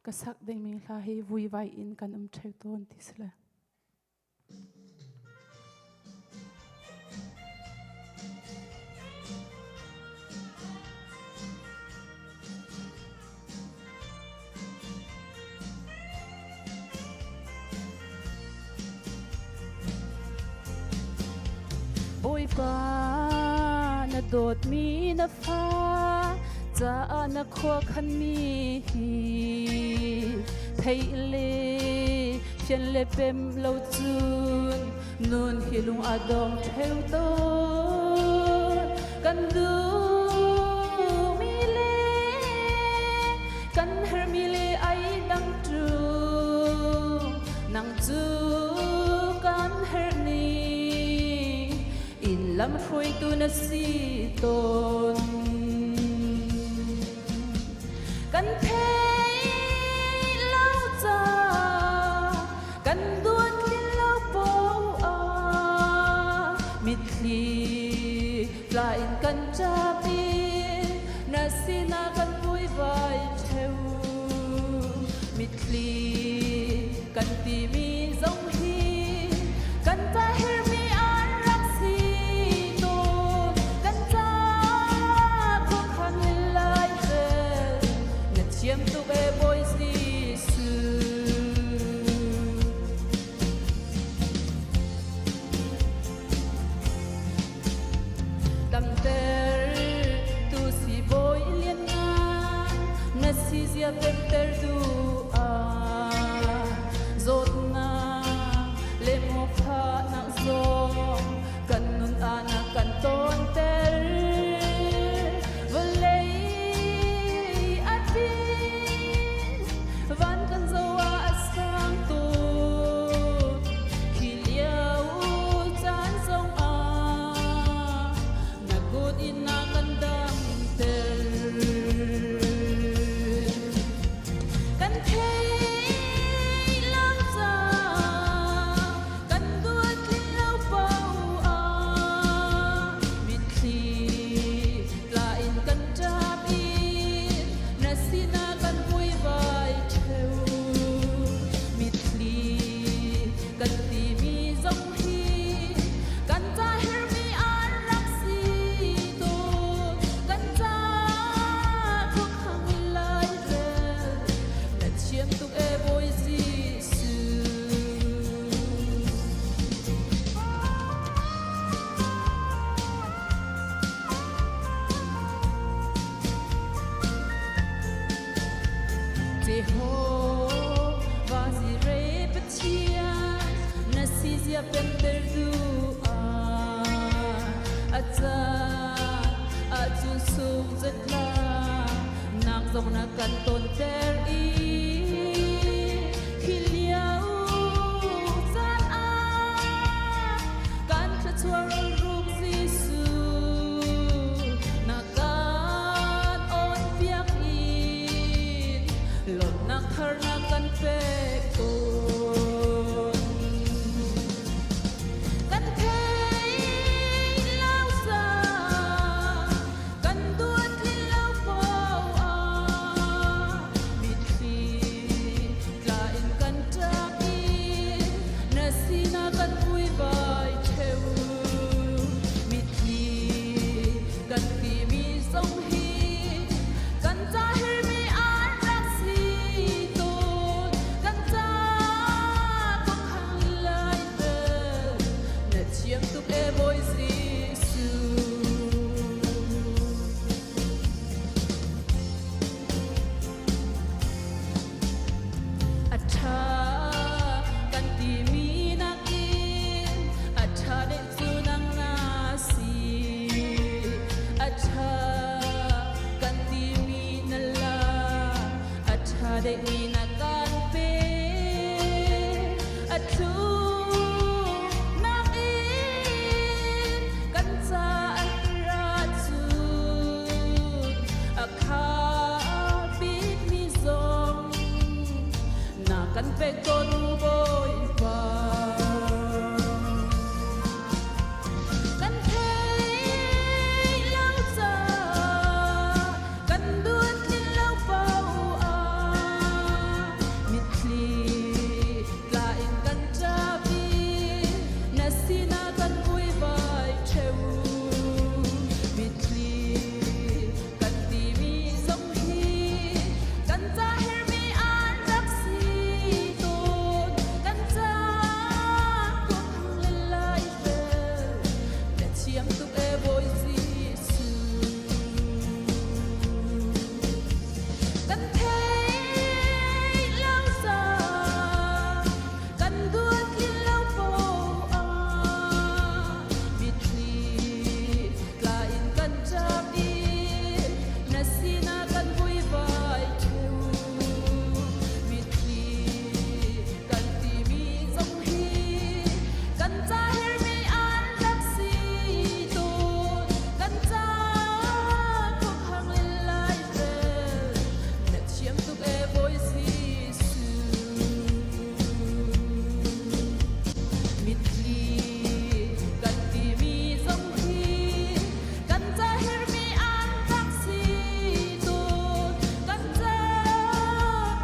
ka sak ding mi hla hi vui vai in kan um theu ton ti sila. Bawipa na dawtmi na fa caah na khua khanmi hi theih le fian le pem lo cun nun hi lung a dong theu tawn kan duhmi le kan hermi le ai dang tu nang cu kan herh ni in lam hruaitu na si tawn kan thei lo ca kan duat lo po a mitthli tla in kan ṭap i na sinah kan vuivai ṭheu mitthli kan timi zong hi kan ta hermi an rak si tawn kan ca khuakhan lai zel na thiam tuk e Bawi Jesuh. Damter tu si Bawi lianngan na si zia pemter tu ah zawtnak le mawfahnak zong kan nun ah na kan tawnter vawlei a pin van kan zoh ah a sang tuk khi lio caan zong ah na kut in na kan damter kan Jehovah Jireh Pathian na si zia pemter duh ah a caan ahcun sung zatla nak zong na kan tonter i khi lio caan ah kan thluachuah rum Jesuh na kan awnpiak in lawmhnak thar na kan pek tawn. Kan thei lo sa, kan duat lo poah, mitthli tla in kan ṭap i na sinah kan vuivai ṭheo. Mitthli kan timi zong hi kan ca herhmi an rak si tawn. Kan ca khuakhang lai bel na thiam tuk e Bawi Jesuh. A ṭha kan timi nakin a ṭha deuh cu nang na si. A ṭha kan timi na la, a ṭha deuhmi na kan pe. A thlum nakin kan ca an ra cun a kha bikmi zong na kan pek tawn Bawipa. Kan thei lo ca, kan duat lo poah, mitthli tla in kan ṭap i na sinah kan vuivai ṭheo. Mitthli kan timi zong hi kan ca herhmi an rak si tawn. Kan ca khuakhang le lai fel na thiam tuk e Bawi Jesuh. Kan thei lo ca, kan duat lo poah, mitthli tla in kan ṭap i na sinah kan vuivai ṭheo. Mitthli kan timi zong hi kan ca herhmi an rak si tawn. Kan ca khuakhang le lai fel na thiam tuk e Bawi Jesuh. Mitthli kan timi zong hi kan ca herhmi an rak si tawn. Kan ca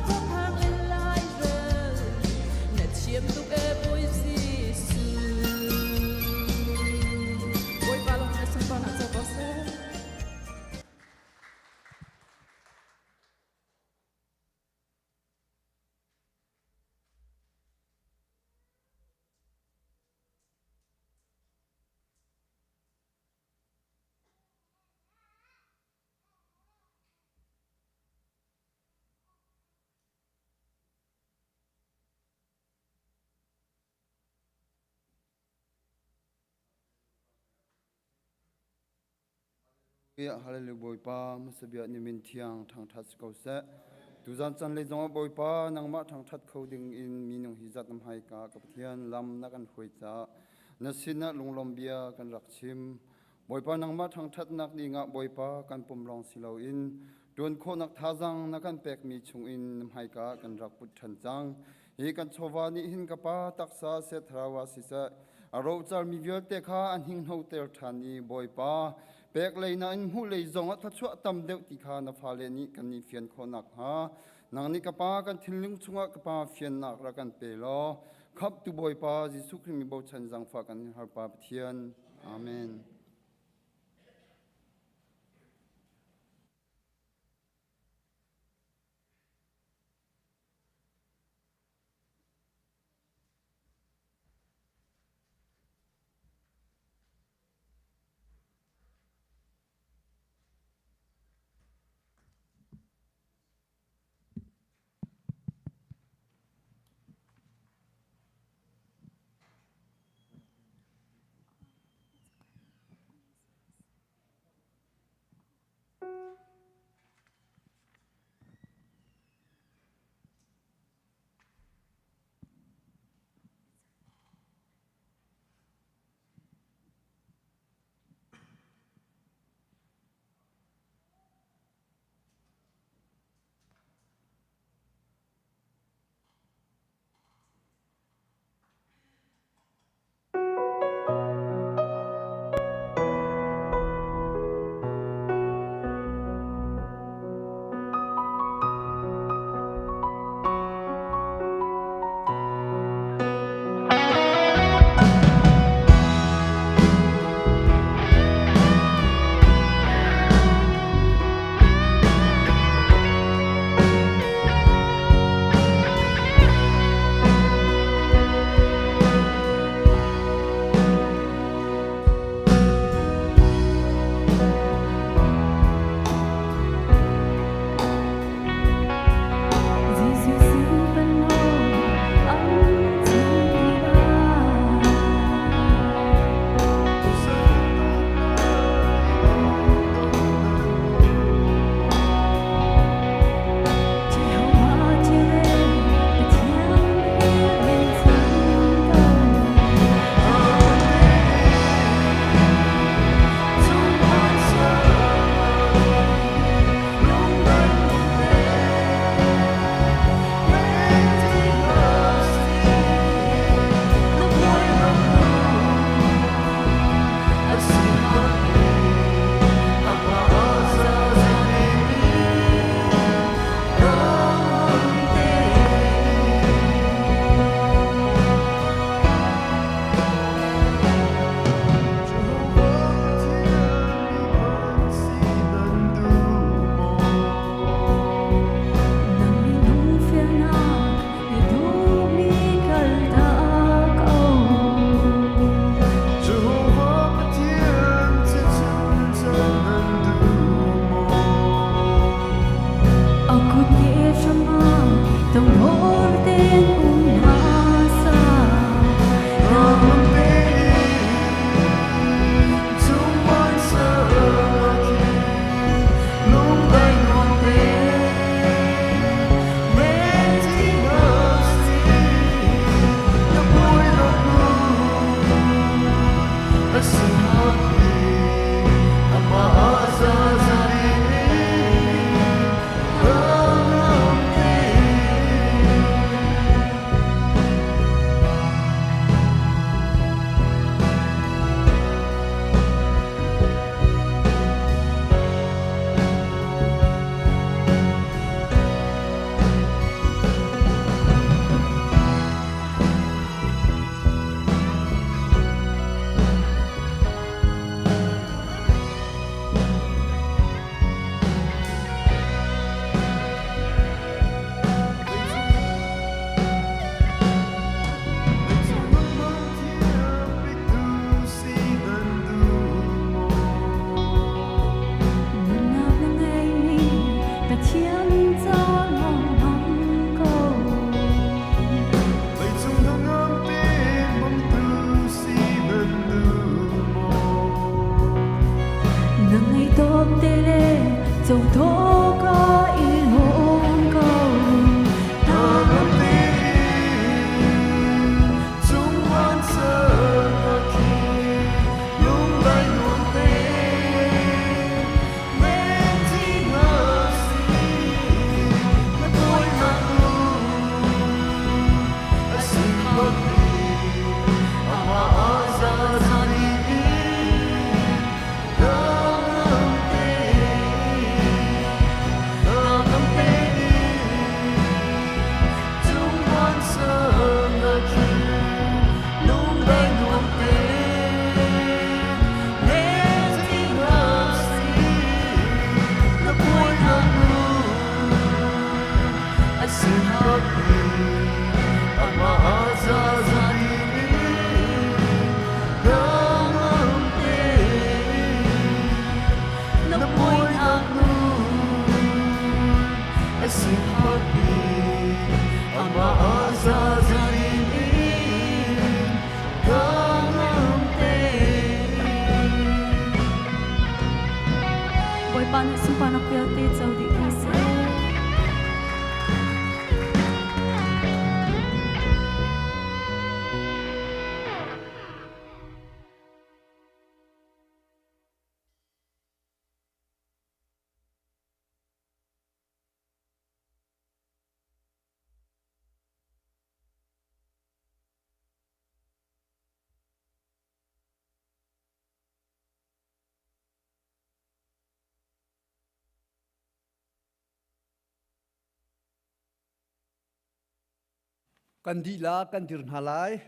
khuakhang le lai fel na thiam tuk e Bawi Jesuh. Bawipa lawng na sunparnak co ko seh. Hallelujah Bawipa hmasabia ni min thiang thangthat si ko seh. Tuzan chan le zong ah Bawipa nangmah thangthat kho ding in minung hi zat nam hai ka ka Pathian lam na kan hruai ca na sinah lunglawm bia kan rak chim. Bawipa nangmah thangthatnak ding ah Bawipa kan pum lawng si loin tuan khawhnak thazang na kan pekmi chungin na hmaika kan rak put ṭhan cang. Hi kan chawva nih hin ka pa taksa seh thlarau ah siseh a rocarmi vialte kha an hninghnoter ṭhan i Bawipa pek lei na in hmuh lei zong ah thluachuah tam deuh ti kha na fale nih kan i fian khawh nakhnga nang nih ka pa kan thinlung chungah ka pa fiannak rak kan pe law khamhtu Bawipa Jesuh Khrih mi bochan zaangfah kan in harpa Pathian. Amen. Bawipa nih sunparnak vialte co dih ko seh. Kan dihlak kan dir hna lai.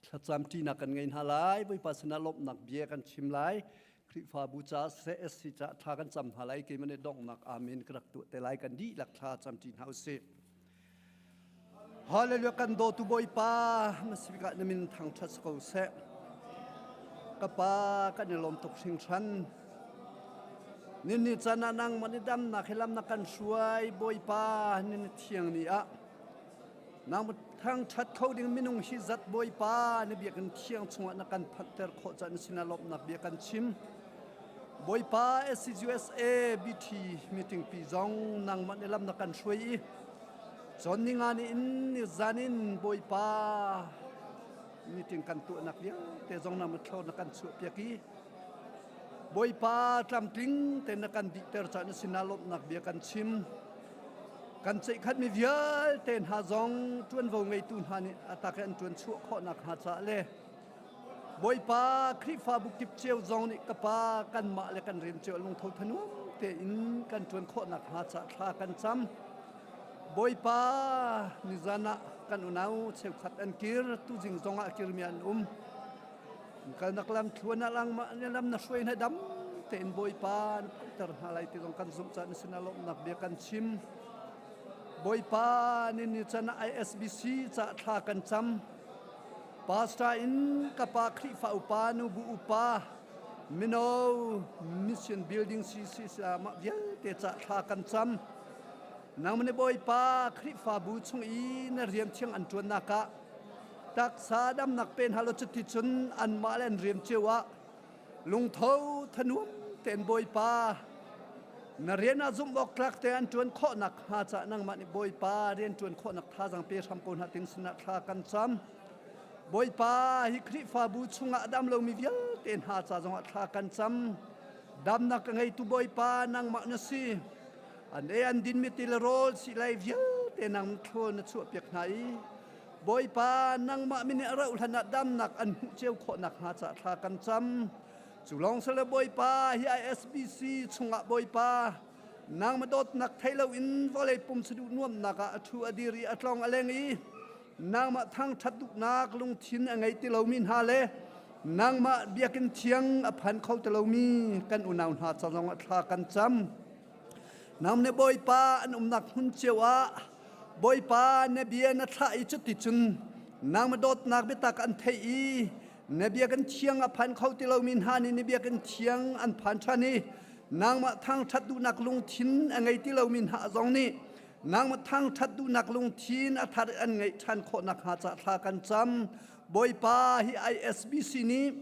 Thlacam ṭinak kan ngei hna lai. Bawipa sinah lawmhnak bia kan chim lai. Khrihfabu ca siseh, SC ca thla kan cam hna lai. Keimah nih donghnak amen ka rak tuah te lai. Kan dihlak thla cam ṭi hna usih. Hallelujah kan dawtu Bawipa masibik ah na min thangṭhat si ko seh. Ka pa kan i lawm tuk hringhran. Nin ni can ah nangmah ni damnak hi lam na kan hruai Bawipa nin thiang ni ah nang thangṭhat kho ding minung hi zat Bawipa na biakinn thiang chungah na kan phanhter khawh caan sinah lawmhnak bia kan chim. Bawipa SCUSA BT meeting pi zong nangmah ni lam na kan hruai i Cun ninga ni in nizan in Bawipa meeting kan tuahnak vialte zong na mathlo na kan chuahpiak i Bawipa tlamtling te na kan dihter caan na sinah lawmhnak bia kan chim. Kan ceihkhat mi vialte hna zong ṭuanvo ngeitu hna nih a tak i an ṭuan chuah khawhnak hnga caah le Bawipa Khrihfabu kip cio zong nih ka pa kanmah le kan rian cio lungtho thanuam tein kan ṭuan khawhnak hnga caah thla kan cam. Bawipa nizan ah kan unau cheukhat an kir, tuzing zong ah kirmi an um. Kalnak lam thluan ah langmah lam na hruai hna dam tein Bawipa na phanhter hna lai ti zong kan zumh caah na sinah lawmhnak bia kan chim. Bawipa ni ni can ah ISBC ca thla kan cam. Pastor in ka pa Khrihfa upa nubu upa mino mission building CC mah vialte ca thla kan cam. Nangmah nih Bawipa Khrihfabu chung i na rian thiang an ṭuannak ah taksa damnak pe hna law cuticun anmah le an rian cio ah lungtho thanuam tein Bawipa na rian ah zumh awk tlak te an ṭuan khawhnak hnga caah nangmah nih Bawipa rian ṭuan khawhnak thazaang pe hram ko hna tin sinah thla kan cam. Bawipa hi Khrihfabu chungah a dam lomi vialte hna ca zongah thla kan cam. Damnak a ngeitu Bawipa nangmah na si. An ei an dinmi ti le rawl siilei vialte nang thlawl na chuahpiak hna i Bawipa nangmah min i a rauh hlan ah damnak an hmuh cio khawh nakhnga ca thla kan cam. Cu lawng si lo Bawipa hi ISBC chungah Bawipa nangmah dawtnak thei loin vawlei pum saduh nuamnak ah a ṭhu a dir i a tlong a leng i nangmah thangṭhat duhnak lungthin a ngei ti lomi hna le nangmah biakinn thiang a phan kho ti lomi kan unau hna ca zongah thla kan cam. Nang nih Bawipa an umnak hmun cio ah Bawipa na bia na thlah i cuticun nangmah dawtnak biatak an theih i na biakinn thiang a phan kho ti lomi hna nih na biakinn thiang an phan ṭhan i nangmah thangṭhat duhnak lungthin a ngei ti lomi hna zong nih nangmah thangṭhat duhnak lungthin a thar an ngeih ṭhan khawh nakhnga ca thla kan cam. Bawipa hi ISBC nih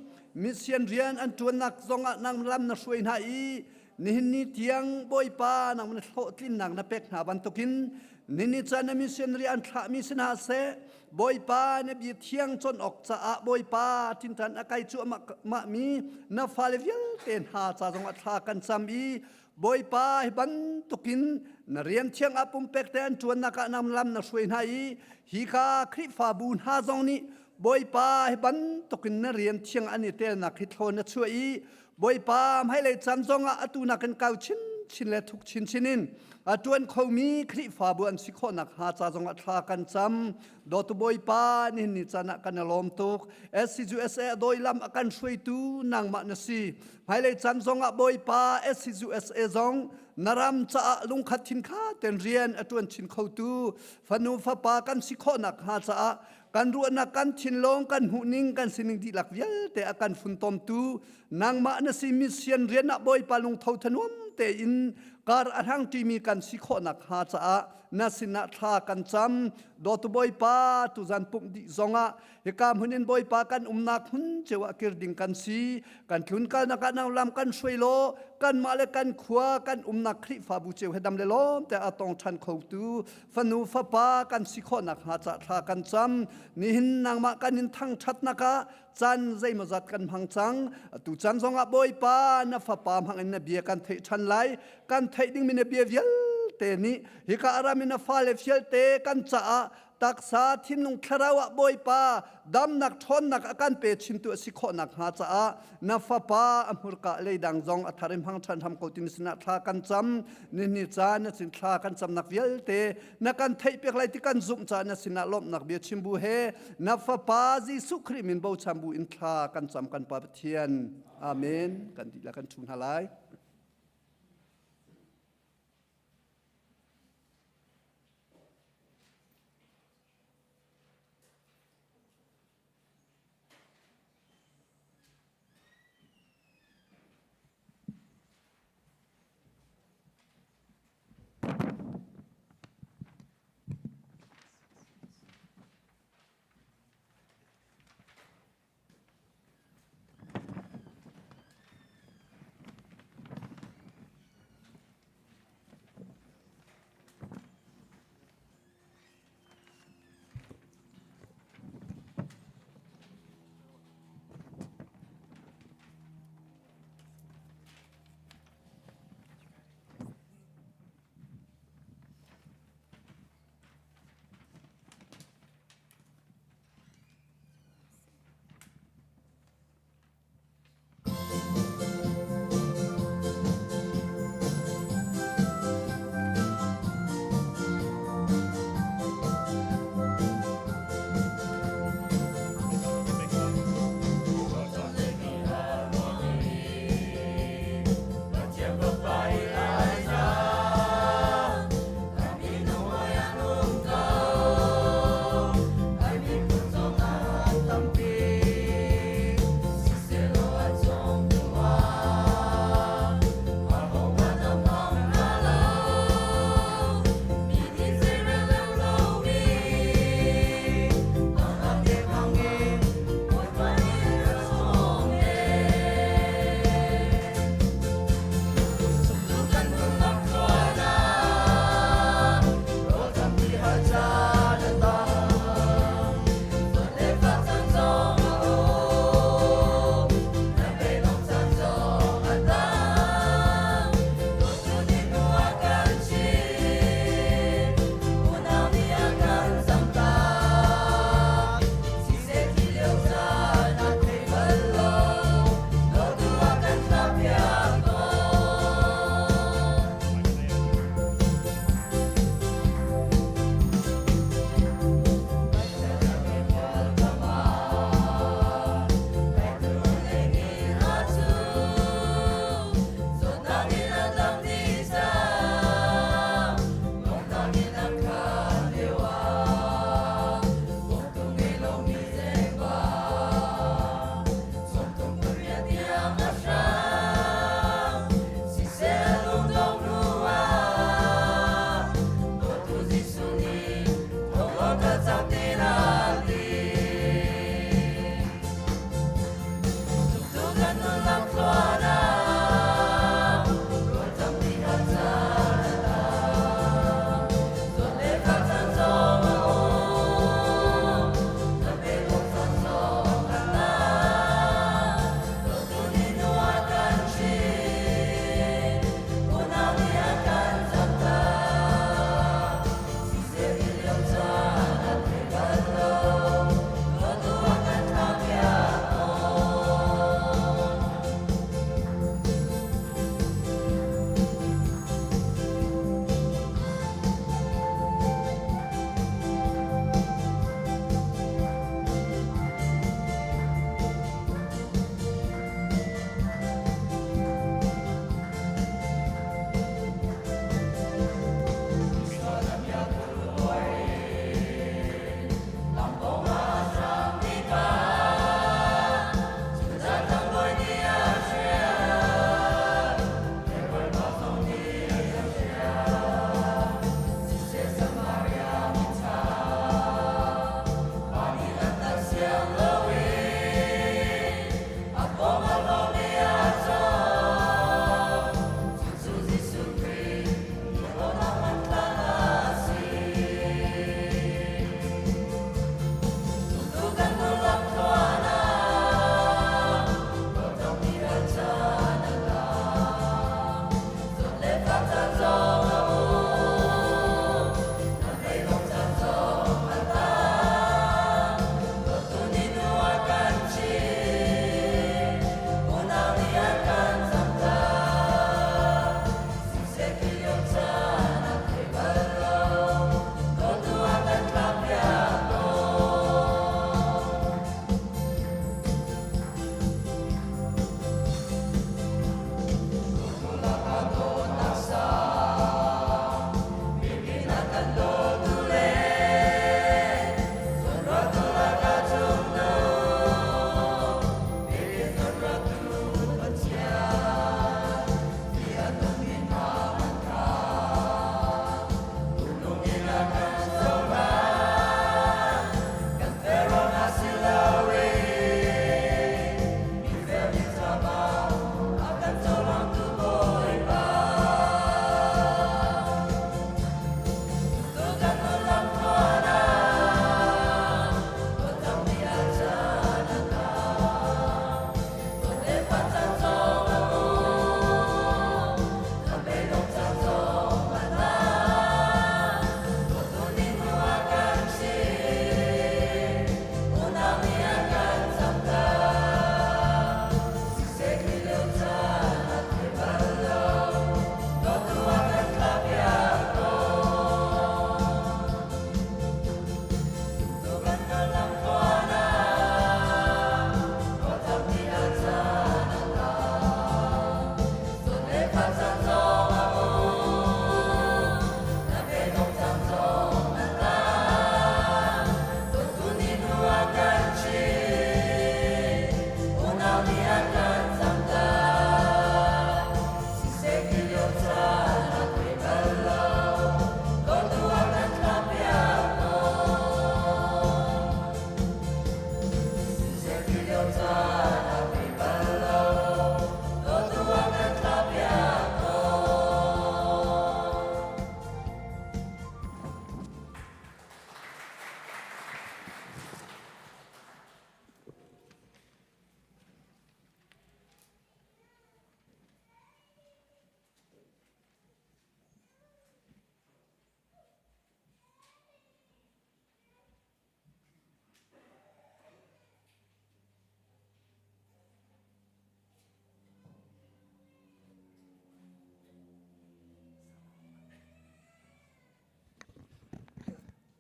mission rian an ṭuannak zongah nang lam na hruai hna i Nihin ni tiang Bawipa nang na hlawhtlinnak na pek hna bantukin nini caan na missionary an thlahmi si hna seh Bawipa na bia thiang cawn awk caah Bawipa tinṭan a kai cuahmah mi na fale vialte hna ca zongah thla kan cam i Bawipa hi bantukin na rian thiang ah pumpek te an ṭuannak ah nam lam na hruai hna i hika Khrihfabu hna zong nih Bawipa hi bantukin na rian thiang an i telnak hi thlawn na chuah i Bawipa hmailei caan zongah atu nakin kau chinchin le thuk chinchin in a ṭuan khomi Khrihfabu an si khawh nakhnga ca zongah thla kan cam. Dawtu Bawipa, nihin ni caan ah kan i lawm tuk. SCUSA a dawi lam a kan hruaitu nangmah na si. Hmailei caan zongah Bawipa SCUSA zong Na ram caah lungkhat thin kha ten rian a ṭuan chin khotu fanu fapa kan si khawhnak hnga caah kan ruahnak kan thinlung kan hmuhning kan sining dihlak vialte a kan funtomtu nangmah na si mission rian ah Bawipa lungtho thanuam tein kar a hlang ṭimi kan si khawhnak hnga caah na sinah thla kan cam. Dawtu Bawipa, tuzan pumh dih zongah hika hmun in Bawipa kan umnak hmun cio ah kir ding kan si. Kan tlun kalnak ah nang lam kan hruai law kanmah le kan khua kan umnak Khrihfabu cio he dam le lawm te a tong ṭhan khotu fanu fapa kan si khawhnak hnga ca thla kan cam. Nihin nangmah kan in thangṭhatnak ah caan zeimawzat kan hmang cang. Atu caan zongah Bawipa na fapa hmang in na bia kan theih ṭhan lai. Kan theih dingmi na bia vialte nih hika aram in na fale vialte kan caah taksa thinlung thlarau ah Bawipa damnak ṭhawnnak a kan pe chintu a si khawhnak hnga caah na fapa a hmurka leidang zong a thar in hmang ṭhan hram ko timi sinah thla kan cam. Nihin caan na sin thla kan camnak vialte na kan theih piak lai ti kan zumh caah na sinah lawmhnak bia chim bu he na fapa Jesuh Khrih min bochan bu in thla kan cam kan Pa Pathian. Amen. Kan dihlak kan ṭhu hna lai.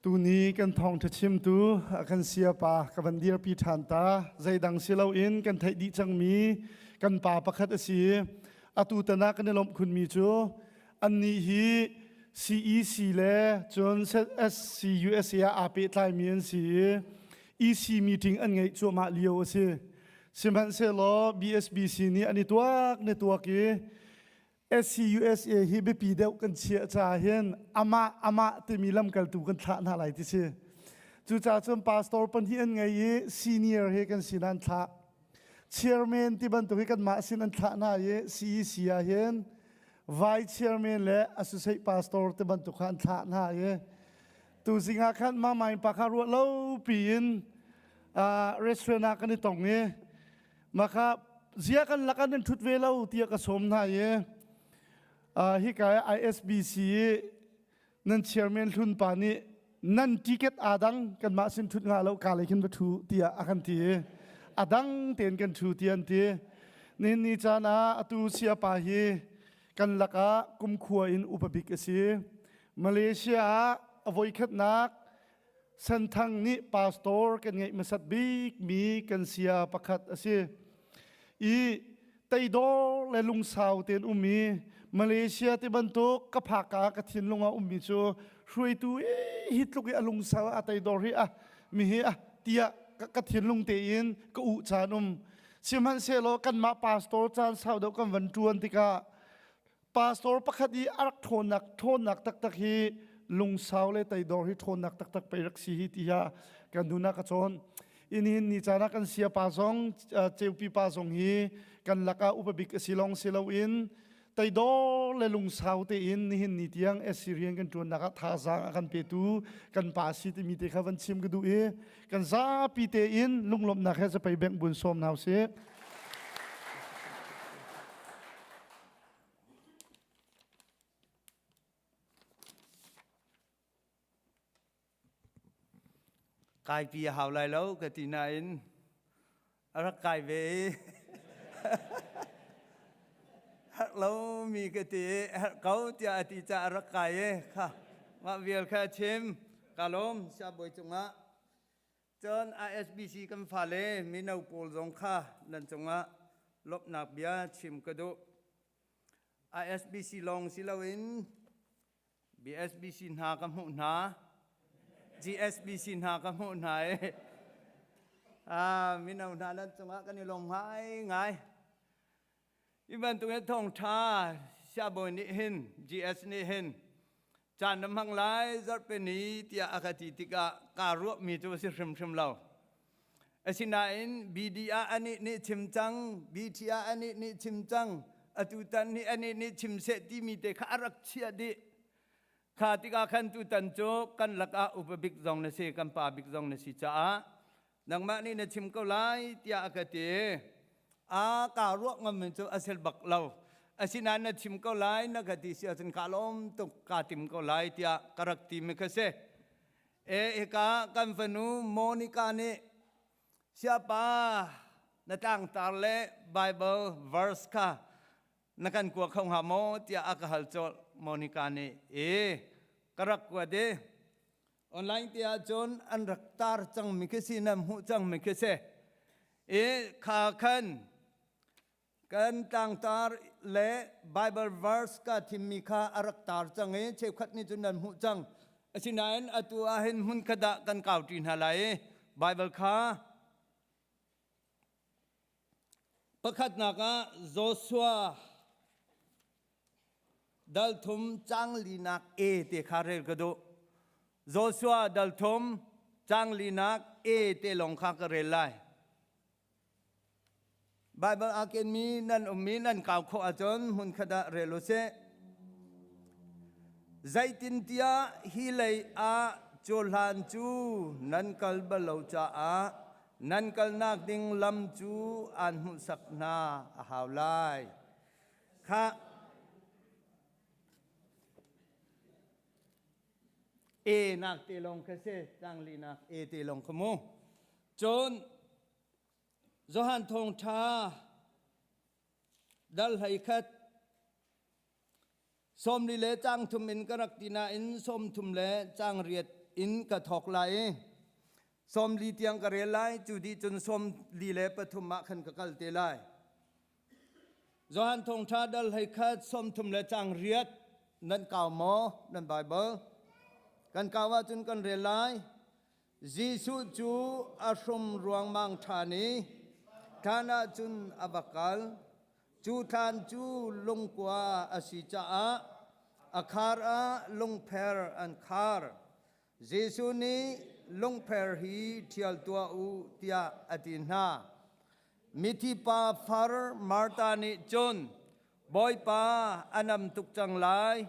Tuni kan thawngṭha chimtu a kan siapa ka van dirpi ṭhan ta. Zeidang si loin kan theih dih cangmi kan pa pakhat a si. Atu tan ah kan i lawmh khunmi cu annih hi CEC le cun SCUSA ah aa pehtlaimi an si i EC meeting an ngeih cuahmah lio a si. Sihmanhsehlaw BSBC nih an i tuak ne tuak i SCUSA hi biapi deuh kan chiah caah hin amah amah timi lamkaltu kan thlah hna lai ti si. Cucaah cun pastor pahnih an ngei i senior he kan sin an thlah. Chairman ti bantuk hi kanmah sin an thlah hna i CEC ah hin vice chairman le associate pastor ti bantuk kha an thlah hna i tuzing ah khan mama in pa kha ruah lo piin restaurant ah kan i tong i Maka zia kan lak an thut ve lo tiah ka sawm hna i hika ISBC i nan chairman hlun pa nih nan ticket aa dang kanmah sin thut nga lo ka lei khin va thu tiah a kan ti i a dang tein kan thu ti an ti. Nihin ni caan ah atu siapa hi kan lakah kumkhua in upa bik a si. Malaysia ah a voikhatnak Senthang nih pastor kan ngeih hmasat bikmi kan sia pakhat a si. I teidor le lungsau tein um i Malaysia ti bantuk ka phaka ka thinlung ah ummi cu hruaitu hi tluk i a lungsau a teidor hi a mi hi a tiah ka thinlung tein ka uh caan um. Sihmanhsehlaw kanmah pastor caan sau deuh kan van ṭuan tikah Pastor pakhat i a rak ṭhawnnak ṭhawnnak taktak hi lungsau le teidor hi ṭhawnnak taktak pei rak si hi ti ha kan nun ah ka cawn. In hin ni caan ah kan sia pa zong ceupi pa zong hi kan lakah upa bik a si long si loin teidor le lungsau tein nihin ni tiang Assyrian kan ṭuannak ah thazaang a kan petu kan pa si timi te kha van chim ka duh i kan zapi tein lunglawmhnak he zapei bengh bun sawm hna usih. Kaipi a hau lai lo ka ti nain a rak kai ve i herh lomi ka ti i herh ko tiah a ti caah a rak kai i kha mah vial kha a chim. Ka lawm siabawi cungah. Cun ISBC kan fale mino pawl zong kha nan cungah lawmhnak bia chim ka duh. ISBC lawng si loin BSBC hna ka hmuh hna, GSBC hna ka hmuh hna i ah, mino hna nan cungah kan i lawm ngaingai. Hi bantuk in thawngṭha siabawi nih hin GS nih hin caan na hmang lai zarhpi ni tiah a ka ti tikah kaa ruahmi cu a si hrimhrim lo. Asinain BD ah anih nih chim cang, BT ah anih nih chim cang, atutan nih anih nih chim seh timi te kha a rak chiah dih. Kha tikah khan tutan cu kan lakah upa bik zong na si, kan pa bik zong na si caah nangmah nih na chim ko lai tiah a ka ti. A kaa ruah ngam in cu a sel bak lo. Asinain na chim ko lai na ka ti si ahcun kaa lawm tuk kaa tim ko lai tiah ka rak ti mi kha si. E hika kan fanu Monica nih siapa na tlangtar le Bible verse kha na kan kua kho hnga maw tiah a ka hal colh Monica nih e ka rak kua de Online te ahcun an rak tar cangmi khi si nan hmuh cangmi khi si. I kha khan kan tlangtar le Bible verse ka thimmi kha a rak tar cang i cheukhat nih cun nan hmuh cang. Asinain atu ah hin hmun khat ah kan kau ṭi hna lai i Bible kha pakhatnak ah Joshua Dal thum cang linak A te kha rel ka duh. Joshua dal thum cang linak A te lawng kha ka rel lai. Bible aa kenmi nan ummi nan kau khawh ahcun hmunkhat ah rel u sih. Zeitintiah hi lei ah cuhlan cu nan kal bal lo caah nan kalnak ding lam cu aan hmuhsak hna a hau lai. Khah E nak te lawng kha si tangli nak E te lawng kha mu. Cun Johan thawngṭha dal hlei khat sawmli le cang thum in ka rak ti nain 30 le cang riat. in ka thawk lai i 40 tiang ka rel lai, cu dih cun 43 ah khan ka kal te lai. Johan Thawngṭha dal 21 38 nan kau maw nan Bible? Kan kau ahcun kan rel lai. Jesuh cu a hrum ruangmang ṭhan i thlan ah cun a va kal. Cu thlan cu lungkua a si caah a khar ah lungpher an khar. Jesuh nih lungpher hi ṭhial tuah u tiah a ti hna. Mithi pa far Martha nih cun, Bawipa, a nam tuk cang lai,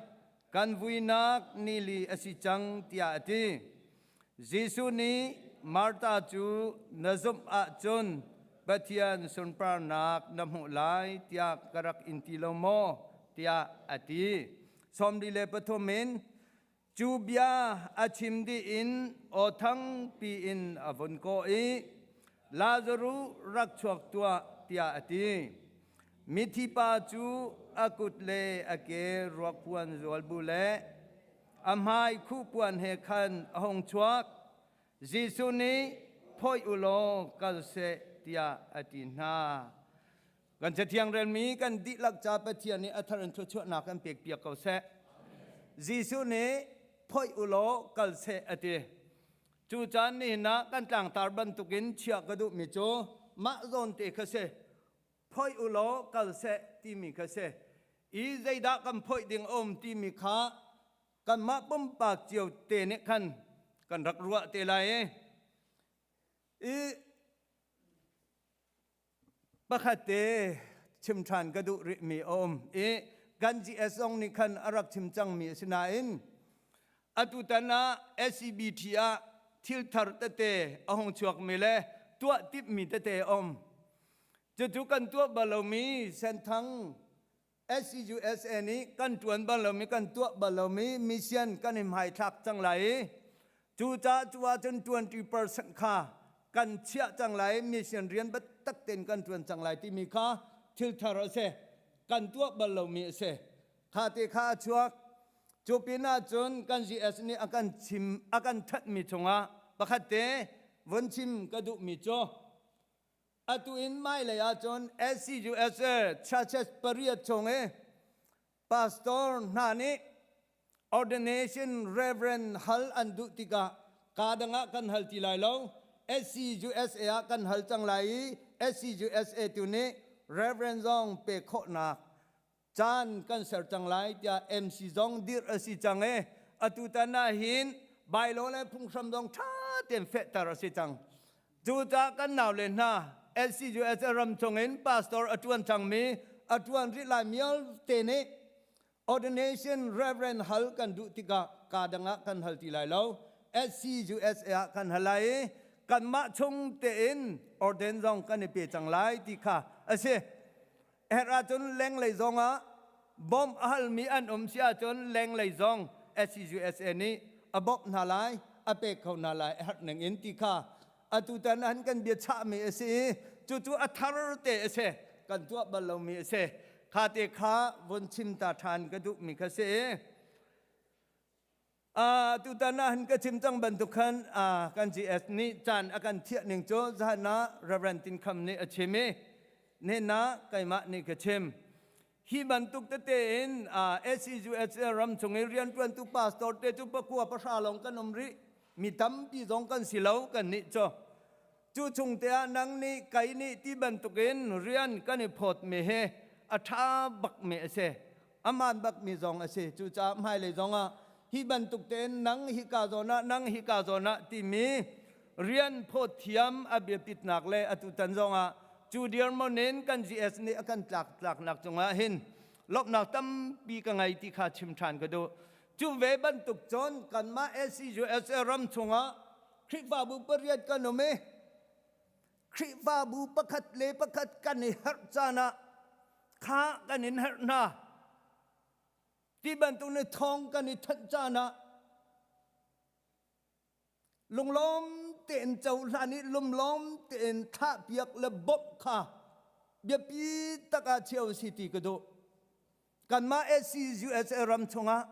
kan vuinak nili a si cang tiah a ti. Jesuh nih Martha cu na zumh ahcun Pathian sunparnak na hmuh lai tiah ka rak in ti lo maw? tiah a ti. 43 in Cu bia a chim dih in aw thangpi in a vun kawh i Lazaruh rak chuak tuah tiah a ti. Mithi pa cu a kut le a ke ruak puan zual bu le a hmai khuh puan he khan a hung chuak. Jesuh nih phoih u law kal seh tiah a ti hna. Kan Cathiang relmi kan dihlak ca Pathian nih a thar in thluachuahnak kan pekpiak ko seh. Jesuh nih phoih u law kal seh a ti. Cu caan nihin ah kan tlangtar bantukin chiah ka duhmi cu mah zawn te kha si. Phoih u law kal seh timi kha si. I zeidah kan phoih ding a um timi kha kanmah pumpak cio te nih khan kan rak ruah te lai i i Pakhat te chim ṭhan ka duh rihmi a um i kan GS zong nih khan a rak chim cangmi a si nain atutan ah SCBT ah thil thar tete a hung chuakmi le tuah timhmi tete a um. Cucu kan tuah bal lomi Senthang SCUSA nih kan ṭuan bal lomi kan tuah bal lomi mission kan i hmaithlak cang lai i cucaah cu ahcun 20% kha kan chiah cang lai mission rian biatak tein kan ṭuan cang lai timi kha thil thar a si kan tuah bal lomi a si kha te kha a chuak cu pin ahcun kan GS nih a kan chim a kan thanhmi chungah pakhat te vun chim ka duhmi cu Atu in hmailei ahcun SCUSA churches pariat chung i pastor hna nih ordination reverend hal an duh tikah kaa dang ah kan hal ti lai lo. SCUSA ah kan hal cang lai i SCUSA tu nih reverend zong pek khawhnak caan kan ser cang lai tiah MC zong dirh a si cang i atutan ah hin bylaw le phunghram zong ṭha tein fehter a si cang. Cucaah kan naule hna LCUS ram chungin pastor a ṭuan cangmi a ṭuan rih lai vialte nih ordination reverend hal kan duh tikah kaa dang ah kan hal ti lai lo. SCUSA ah kan hal lai i kanmah chung tein ordain zong kan i pe cang lai ti kha a si. Herh ahcun lenglei zongah bawmh a halmi an um si ahcun lenglei zong SCUSA nih a bawmh hna lai, a pek kho hna lai a herh ning in ti kha atutan an kan bia chahmi a si i cucu a thar te a si kan tuah bal lomi a si kha te kha vun chim ta ṭhan ka duhmi kha si. Tutan ah hin ka chim cang bantuk khan kan GS nih caan a kan thiah ning cu zahan ah Reverend Tin Kham nih a chim i nihin ah keimah nih ka chim. Hi bantuk tete in SCUSA ram chung i rianṭuantu pastor te cu pakua pahra lawng kan um rih. Mi tampi zong kan si lo kan nih cu. Cu chung te ah nang nih kei nih ti bantukin rian kan i phawtmi hi a ṭha bakmi a si. Aman bakmi zong a si. Cucaah hmailei zong ah hi bantuk tein nang hika zawn ah nang hika zawn ah timi rian phawt thiam a biapitnak le atutan zong ah cu dirhmun in kan GS nih a kan tlak tlaknak cungah hin lawmhnak tampi ka ngei ti kha chim ṭhan ka duh. Cu ve bantuk cun kanmah SCUSA ram chungah Khrihfabu pariat kan um i Khrihfabu pakhat le pakhat kan i harh caan ah kha kan in herh hna. Ti bantuk ni thawng kan i thanh caan ah lunglawm tein cohlan i lumlawm tein thlahpiak le bawmh kha biapi tak ah cheu si ti ka duh. Kanmah SCUSA ram chungah.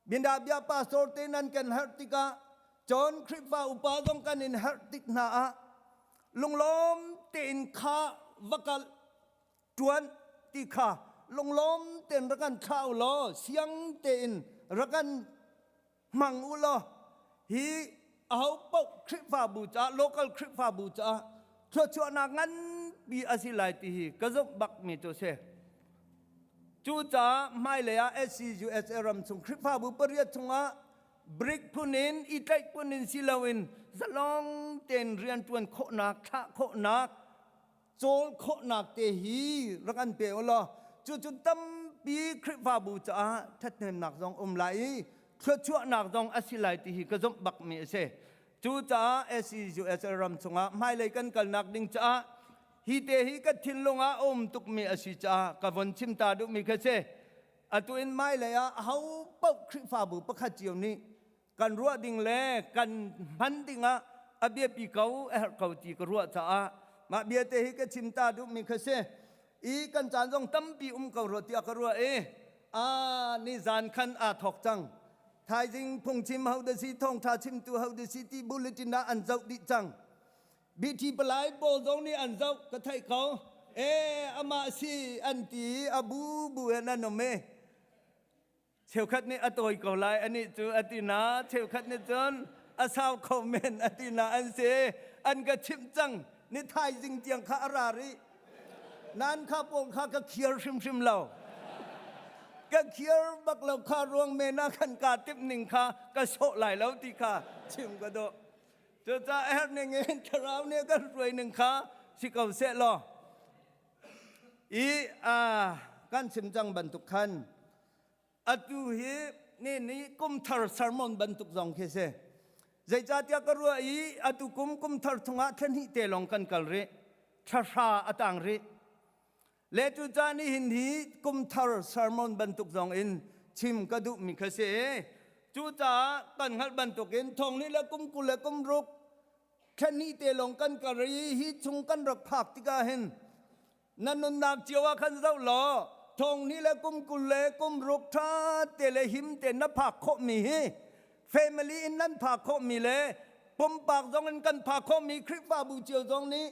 Bindabia pastor te nan kan herh tikah cun Khrihfa upa zong kan in herh tik hna ah lunglawm tein kha va kal ṭuan ti kha lunglawm tein rak kan thlah u law siang tein rak kan hmang u law hi aho paoh Khrihfabu caah local Khrihfabu caah thluachuahnak nganpi a si lai ti hi ka zumh bakmi cu a si. Cucaah hmailei ah SCUSA ram chung Khrihfabu pariat chungah brick phun in i tlaih phun in si loin zalong tein rianṭuan khawhnak, thlah khawhnak, cawl khawhnak te hi rak an pe u law cucu tampi Khrihfabu caah ṭhathnemnak zong um lai i thluachuahnak zong a si lai ti hi ka zumh bakmi a si. Cucaah SCUSA ram chungah hmailei kan kalnak ding caah hi te hi ka thinlung ah a um tukmi a si caah ka von chim ta duhmi kha si. Atu in hmailei ah aho paoh Khrihfabu pakhat cio nih kan ruah ding le kan hman ding ah a biapi ko a herh ko ti ka ruah caah mah bia te hi ka chim ta duhmi kha si. I kan caan zong tampi um ko rua tiah ka ruah i a nizan khan aa thawk cang. Thaizing phungchim ho da si thawngtha chimtu ho da si ti bulletin ah an zoh dih cang. BT palai pawl zong nih an zoh ka theih ko. E amah si an ti a bu bu he nan um e. Cheukhat nih a tawi ko lai anih cu a ti na cheukhat nih cun a sau kho men a ti na an si an ka chimh cang ni thaizing tiang kha a ra rih nan kha pawl kha ka khiar hrimhrim lo ka khiar bak lo kha ruang men ah khan ka timh ning kha ka sawh lai lo ti kha chim ka dawh Cucaah a herh ning in thlarau nih kan hruai ning kha si ko seh law i kan chim cang bantuk khan atu hi ni ni kum thar sermon bantuk zong khi si. Zeicahtiah ka ruah i atu kum kum thar chungah thla hnih te lawng kan kal rih. Thla hra a tang rih. Le cu caan i hin hi kum thar sermon bantuk zong in chim ka duhmi kha si. Cucaah kan hngalh bantukin thong ni le kum 20 le kum ruk thla te lawng kan kar i hi chung kan rak phak tikah hin na nunnak cio ah khan zoh law thong ni le kum 20 le kum ruk ṭha te le him te na phak khawhmi hi family in nan phak khawhmi le pumpak zong in kan phak khawhmi Khrihfabu cio zong nih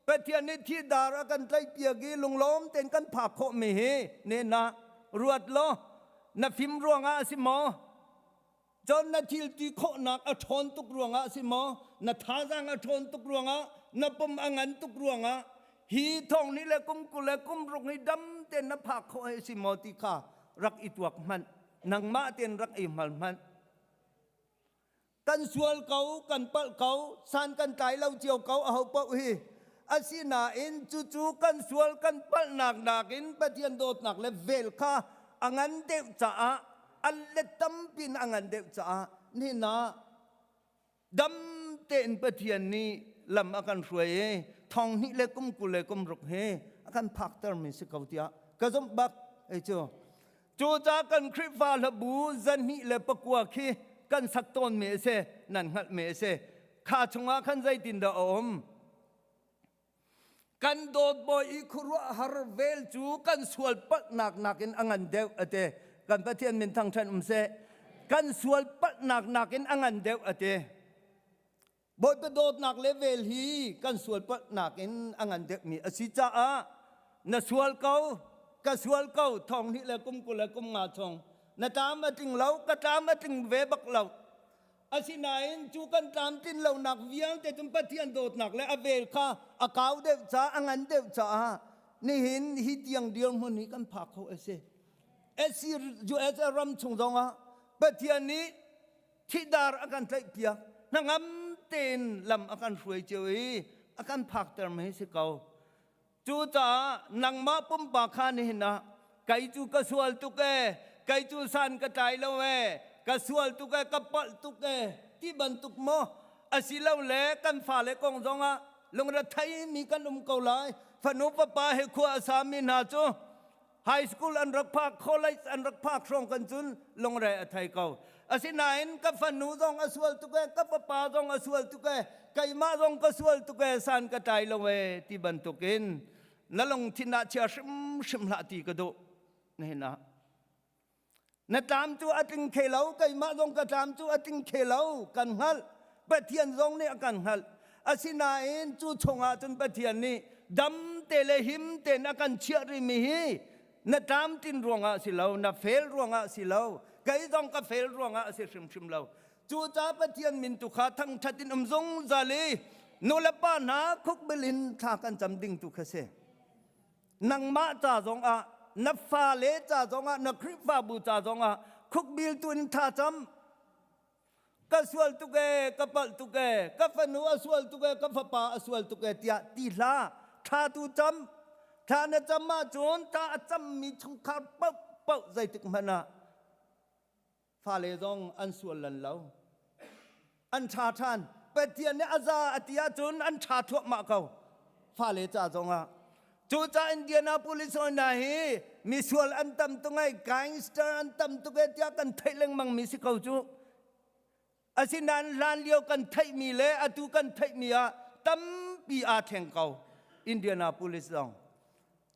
Pathian nih thi dar a kan tlaihpiak i lunglawm tein kan phak khawhmi hi ne na ruat law na fim ruangah a si maw? Cun na thil ti khawhnak a ṭhawn tuk ruangah a si maw? Na thazaang a ṭhawn tuk ruangah, na pum a ngan tuk ruangah hi thong ni le kum 20 le kum ruk hi dam tein na phak khawh hi a si maw ti kha rak i tuak hmanh. Nangmah tein rak i hngal hmanh. Kan sual ko, kan palh ko, san kan tlai lo cio ko aho paoh hi. Asinain cucu kan sual kan palhnak nakin Pathian dawtnak le vel kha a ngan deuh caah a let tampi in a ngan deuh caah nihin ah dam tein Pathian nih lam a kan hruai i thong hnih le kum 20 le kum ruk hi a kan phaktermi si ko tiah ka zumh bak ei cu. Cucaah kan Khrihfa hlabu 209 khi kan sak tawnmi a si, nan hngalhmi a si. Kha chungah khan zeitindah a um? Kan dawt bawi i khuaruahhar vel cu kan sual palhnak nakin a ngan deuh a ti. Kan Pathian min thangṭhat um seh. Kan sual palhnak nakin a ngan deuh a ti. Bawipa dawtnak le vel hi kan sual palhnak in a ngan deuhmi a si caah na sual ko, ka sual ko thong hnih le kum 20 le kum nga chung na tlam a tling lo, ka tlam a tling ve bak lo. Asinain cu kan tlamtlin lonak vialte cun Pathian dawtnak le a vel kha a kau deuh caah a ngan deuh caah nihin hi tiang dirhmun hi kan phak kho a si. US ram chung zongah Pathian nih Thidar a kan tlaihpiak, hnangam tein lam a kan hruai cio i a kan phakter mi si ko. Cucaah nangmah pumpak kha nihin ah kei cu ka sual tuk ee, kei cu san ka tlai lo ee, ka sual tuk ee, ka palh tuk ee, ti bantuk maw asilole kan fale kong zongah lungrethei mi kan um ko lai. Fanu fapa he khua a sami hna cu high school an rak phak college an rak phak hrawng kan cun lungre a thei ko asinain ka fanu zong a sual tuk e ka fapa zong a sual tuk e keimah zong ka sual tuk e san ka tlai lo e ti bantukin na lungthin ah chia hrimhrim hlah ti ka duh nihin ah. Na tlam cu a tling khe lo, keimah zong ka tlam cu a tling khe lo, kan hngalh. Pathian zong nih a kan hngalh. Asinain cu chungah cun Pathian nih dam te le him tein a kan chiah rihmi hi na tlamtlin ruangah si lo, na fel ruangah si lo, kei zong ka fel ruangah a si hrimhrim lo. Cucaah Pathian min tu kha thangṭhat in um zungzal i nu le pa hna khukbil in thla kan cam ding tu kha si. Nangmah ca zongah, na fale ca zongah, na Khrihfabu ca zongah khukbil tu in thla cam. Ka sual tuk ee, ka palh tuk ee, ka fanu a sual tuk ee, ka fapa a sual tuk ee tiah ti hlah. Thla tu cam. Thla na cam ahcun thla a cammi chungkhar paohpaoh zeitik hmanh ah fale zong an sual lan lo. An ṭha ṭhan. Pathian nih a za a ti ahcun an ṭha thluahmah ko. Fale ca zongah. Cucaah Indianapolis hna hi misual an tam tuk ai, gangster an tam tuk e tiah kan theih lengmang mi si ko cu. Asinain hlan lio kan theihmi le atu kan theihmi ah tampi aa thleng ko. Indianapolis zong.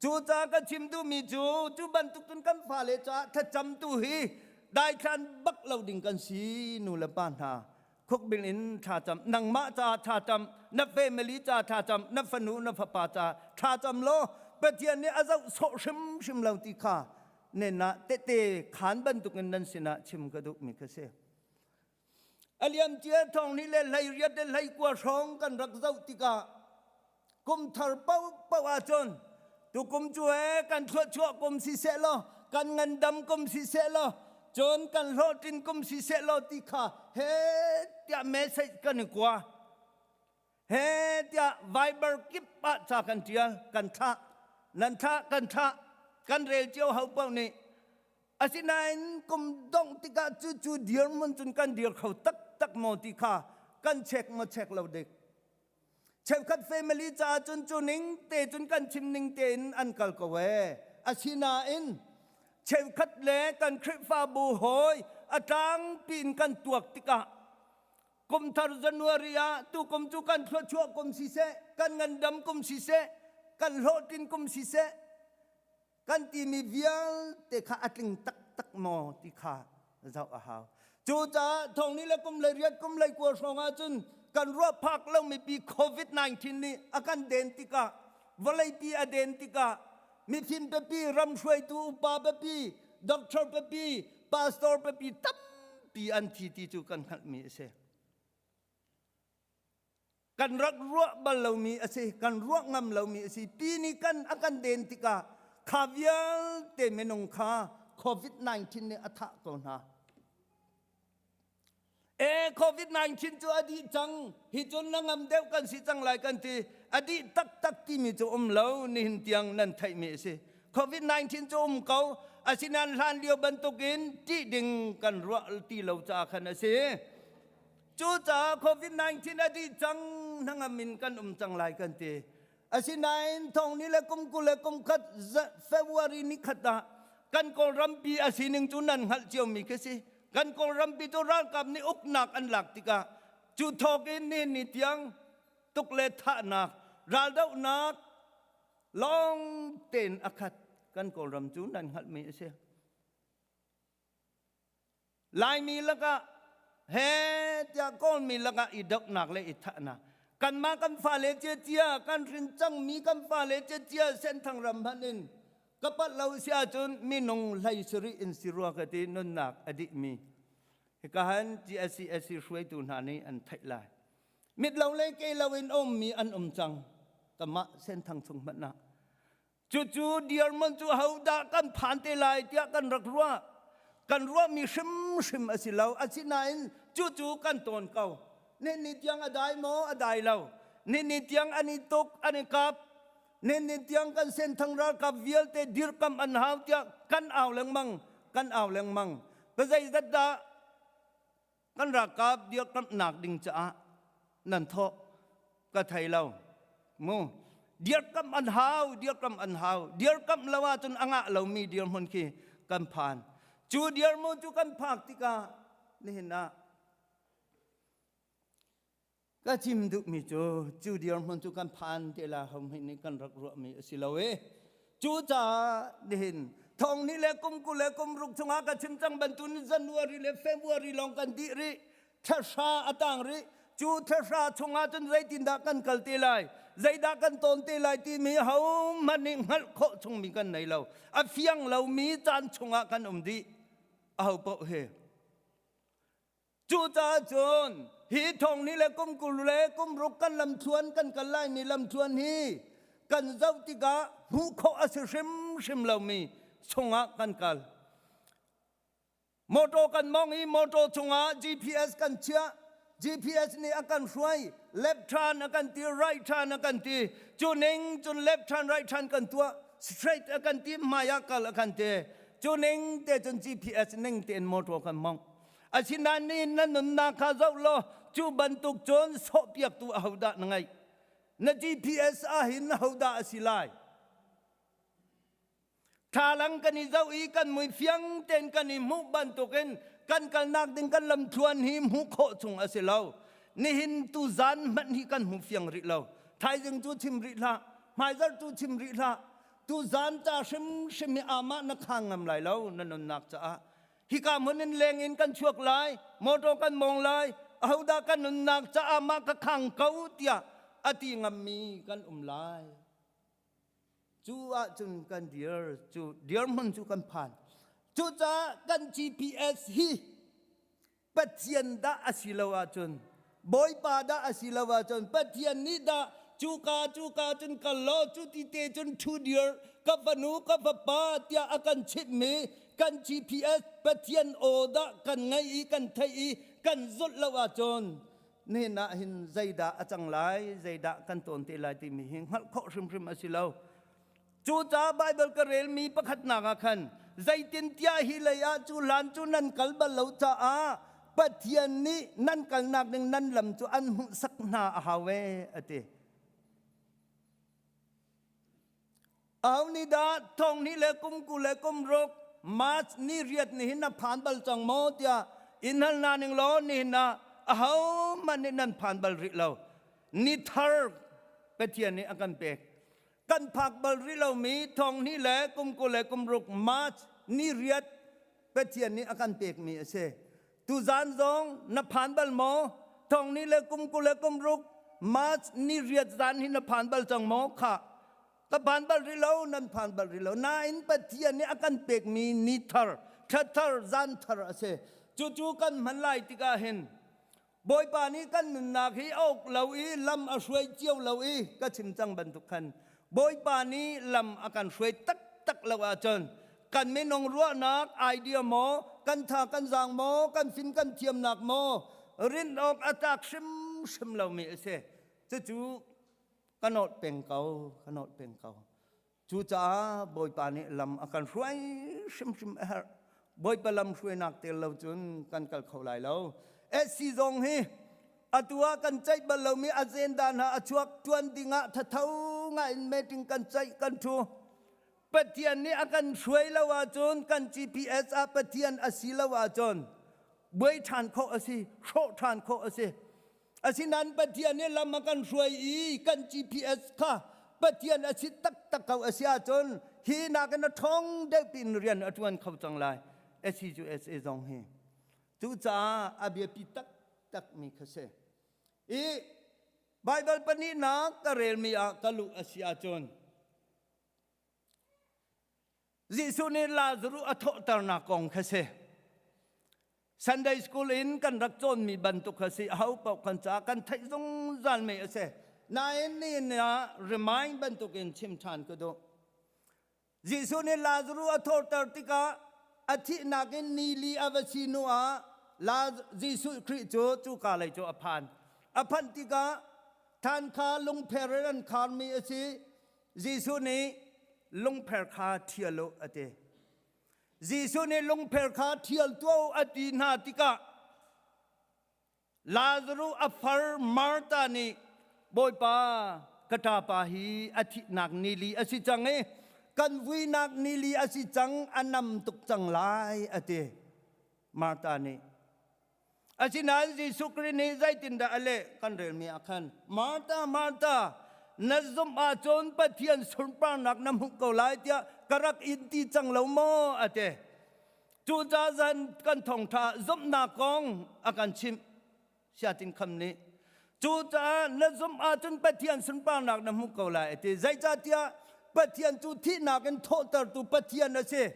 Cucaah ka chim duhmi cu cu bantuk cun kan fale caah thlacamtu hi daithlan bak lo ding kan si nu le pa hna khukbil in thlacam nangmah caah thlacam na family caah thlacam na fanu na fapa caah thlacam law Pathian nih a zoh sawh hrimhrim lo ti kha nen ah tehte khaan bantukin nan sinah chim ka duhmi kha si. A liamcia thong ni le 18 le 19 hrawng kan rak zoh tikah kum thar paohpaoh ahcun tukum cu he kan thluachuah kum siseh law kan ngandam kum siseh law cun kan hlawhtlin kum siseh law ti kha he tiah message kan i kua he tiah Viber kip ah ca kan tial kan thlah nan thlah kan thlah kan rel cio ho paoh nih Asinain kum dongh tikah cucu dirhmun cun kan dir kho taktak maw ti kha kan check maw check lo dik. Cheukhat family caah cun cu ning te cun kan chim ning tein an kal ko ee. Asinain cheukhat le kan Khrihfabu hawi a tlangpi in kan tuak tikah kum thar January ah tu kum cu kan thluachuah kum siseh, kan ngandam kum siseh, kan hlawhtlin kum siseh, kan timi vialte kha a tling taktak maw ti kha zoh a hau. Cucaah thong ni le kum 18 kum 19 hrawng ahcun kan ruah phak lomi pi COVID-19 nih a kan den tikah vawleipi a den tikah mifim pipi ram hruaitu upa pipi doctor pipi pastor pipi tampi an thi ti cu kan hngalhmi a si. Kan rak ruah bal lomi a si, kan ruah ngam lomi a si. Ti nih kan a kan den tikah kha vialte minung kha COVID-19 nih a thah ko hna. E COVID-19 cu a dih cang, hi cun na ngam deuh kan si cang lai kan ti. A dih taktak timi cu um lo, nihin tiang nan theihmi a si. COVID-19 cu um ko, asinain hlan lio bantukin ṭih ding kan ruah ti lo caah khan a si. Cucaah COVID-19 a dih cang hnangam in kan um cang lai kan ti. Asinain thong ni le kum 20 le kum khat February ni khat ah kan Kawlrampi a sining cu nan hngalh ciomi khi si. Kan Kawlrampi cu ralkap nih uknak an lak tikah cu thawk in ni ni tiang tuk le thahnak raldohnak lawng tein a khat kan Kawlram cu nan hngalhmi a si. Laimi lakah he tiah Kawlmi lakah i dohnak le i thahnak kanmah kan fale ciacia kan hrin cangmi kan fale ciacia Senthang ram hmanh in ka palh lo si ahcun minung 17 in si rua ka ti nunnak a dihmi hika han GSCSC hruaitu hna nih an theih lai mit lo le ke lo in ummi an um cang kamah Senthang chung hmanh ah Cucu dirhmun cu hodah kan phan te lai tiah kan rak ruah. Kan ruahmi hrimhrim a si lo. Asinain cucu kan tawn ko. Ni tiang a dai maw? A dai lo. Ni tiang an i tuk, an i kap. Ni tiang kan senthang ralkap vialte dirkamh an hau tiah kan au lengmang, kan au lengmang. Zeizat dah kan ralkap dirkamhnak ding caah nan thawh ka thei lo mu dirkamh an hau dirkamh an hau dirkamh lo ahcun a ngah lomi dirhmun khi kan phan cu dirhmun cu kan phak tikah nihin ah Ka chim duhmi cu cu dirhmun cu kan phan te la hom hi nih kan rak ruahmi a si lo i cucaah nihin Thong ni le kum 20 le kum 60 chungah ka chim cang bantun January le February lawng kan dih rih. Thahra a tang rih. Cu thahra chungah cun zeitindah kan kal te lai, zeidah kan tawn te lai timi hohmanh nih hngalh khawh chungmi kan nei lo. A fiang lomi caan chungah kan um dih. Aho paoh hi. Cucaah cun hi thong ni le kum 20 le kum 60 kan lamthluan kan kal laimi lamthluan hi kan zoh tikah hmuh khawh a si hrimhrim lomi chungah kan kal. Motor kan mong i motor chungah GPS kan chiah. GPS nih a kan hruai. Left turn a kan ti, right turn a kan ti. Cu ning cun left turn, right turn kan tuah. Straight a kan ti, hmai ah kal a kan ti. Cu ning te cun GPS ning tein motor kan mong. Asinain nihin na nunnak kha zoh law cu bantuk cun sawhpiaktu ahodah na ngeih? Na GPS ahhin ahodah a si lai? Thlalang kan i zoh i kan mui fiang tein kan i hmuh bantukin kan kalnak ding kan lamthluan hi hmuh khawh chung a si lo. Nihin tu zan hmanh hi kan hmu fiang rih lo. Thaizing cu chim rih hlah, hmaizarh cu chim rih hlah. Tu zan ca hrimhrim hi amah na khang ngam lai lo na nunnak caah. Hika hmun in leng in kan chuak lai, motor kan mong lai, ahodah kan nunnak caah mah ka khang ko tiah a ti ngammi kan um lai. Cu ahcun kan dir, cu dirhmun cu kan phan. Cucaah kan GPS hi Pathian dah a si lo ahcun, Bawipa dah a si lo ahcun, Pathian nih dah cuka cuka cun kal law cu ti te cun ṭhu dir ka fanu ka fapa tiah a kan chimhmi kan GPS Pathian aw dah kan ngaih i kan theih i kan zulh lo ahcun nihin ah hin zeidah a cang lai, zeidah kan tawn te lai timi hi hngalh khawh hrimhrim a si lo. Cucaah Baibal ka relmi pakhatnak ah khan zeitintiah hi lei ah cu hlan cu nan kal bal lo caah Pathian nih nan kalnak ding nan lam cu an hmuhsak hna a hau ee a ti. Aho nih dah thong hnih le kum 20 le kum 60 March ni 8 ni hin na phan bal cang maw tiah in hal hna ning law nihin ah ahohmanh nih nan phan bal rih lo. Ni thar Pathian nih a kan pek. Kan phak bal rih lomi thong hnih le kum 20 le kum 60 March ni 8 Pathian nih a kan pekmi a si. Tuzan zong na phan bal maw? Thong ni le kum 20 le kum 60 March ni 8 zan hi na phan bal cang maw? Khah. Ka phan bal rih lo, nan phan bal rih lo. Nain Pathian nih a kan pekmi ni thar, thla thar, zan thar a si. Cucu kan hman lai tikah hin Bawipa nih kan nunnak hi a uk lo i lam a hruai cio lo i ka chim cang bantuk khan Bawipa nih lam a kan hruai taktak lo ahcun kan minung ruahnak idea maw kan tha kan zaang maw kan fim kan thiamnak maw rinh awk a tlak hrimhrim lomi a si. Cucu ka nolh peng ko, ka nolh peng ko. Cucaah Bawipa nih lam a kan hruai hrimhrim a herh. Bawipa lam hruainak tel lo cun kan kal kho lai lo. SC zong hi atu ah kan ceih bal lomi agenda hna a chuak tuan dingah thatho ngai in meeting kan ceih kan thu. Pathian nih a kan hruai lo ahcun kan GPS ah Pathian a si lo ahcun buai ṭhan khawh a si, hrawh ṭhan khawh a si. Asinain Pathian nih lam a kan hruai i kan GPS kha Pathian a si taktak ko a si ahcun hi nakin a ṭhawng deuh piin rian a ṭuan kho cang lai. SCUSA zong hi. Cucaah a biapi taktakmi kha si. I Baibal pahnihnak ka relmi ah ka luh a si ahcun Jesuh nih Lazaruh a thawhternak kong kha si. Sunday school in kan rak cawnmi bantuk kha si. Aho paoh kan caah kan theih zungzal mi a si. Nain nihin ah remind bantukin chim ṭhan ka duh. Jesuh nih Lazaruh a thawhter tikah a thihnak in ni li a va si hnu ah Jesuh Khrih cu cuka lei cu a phan. A phanh tikah than kha lungpher in an kharmi a si. Jesuh nih lungpher kha ṭhial u a ti. Jesuh nih lungpher kha ṭhial tuah u a ti hna tikah Lazaruh a far Martha nih Bawipa ka ṭapa hi a thihnak ni li a si cang i kan vuinak ni li a si cang a nam tuk cang lai a ti. Martha nih Asinain Jesuh Khrih nih zeitindah a leh kan relmi ah khan Martha, Martha, na zumh ahcun Pathian sunparnak na hmuh ko lai tiah ka rak in ti cang lo maw a ti. Cucaah zan kan thawngṭha zumhnak kong a kan chimh. Siatin kham nih cucaah na zumh ahcun Pathian sunparnak na hmuh ko lai a ti. Zeicahtiah Pathian cu thihnak in thawhtertu Pathian a si.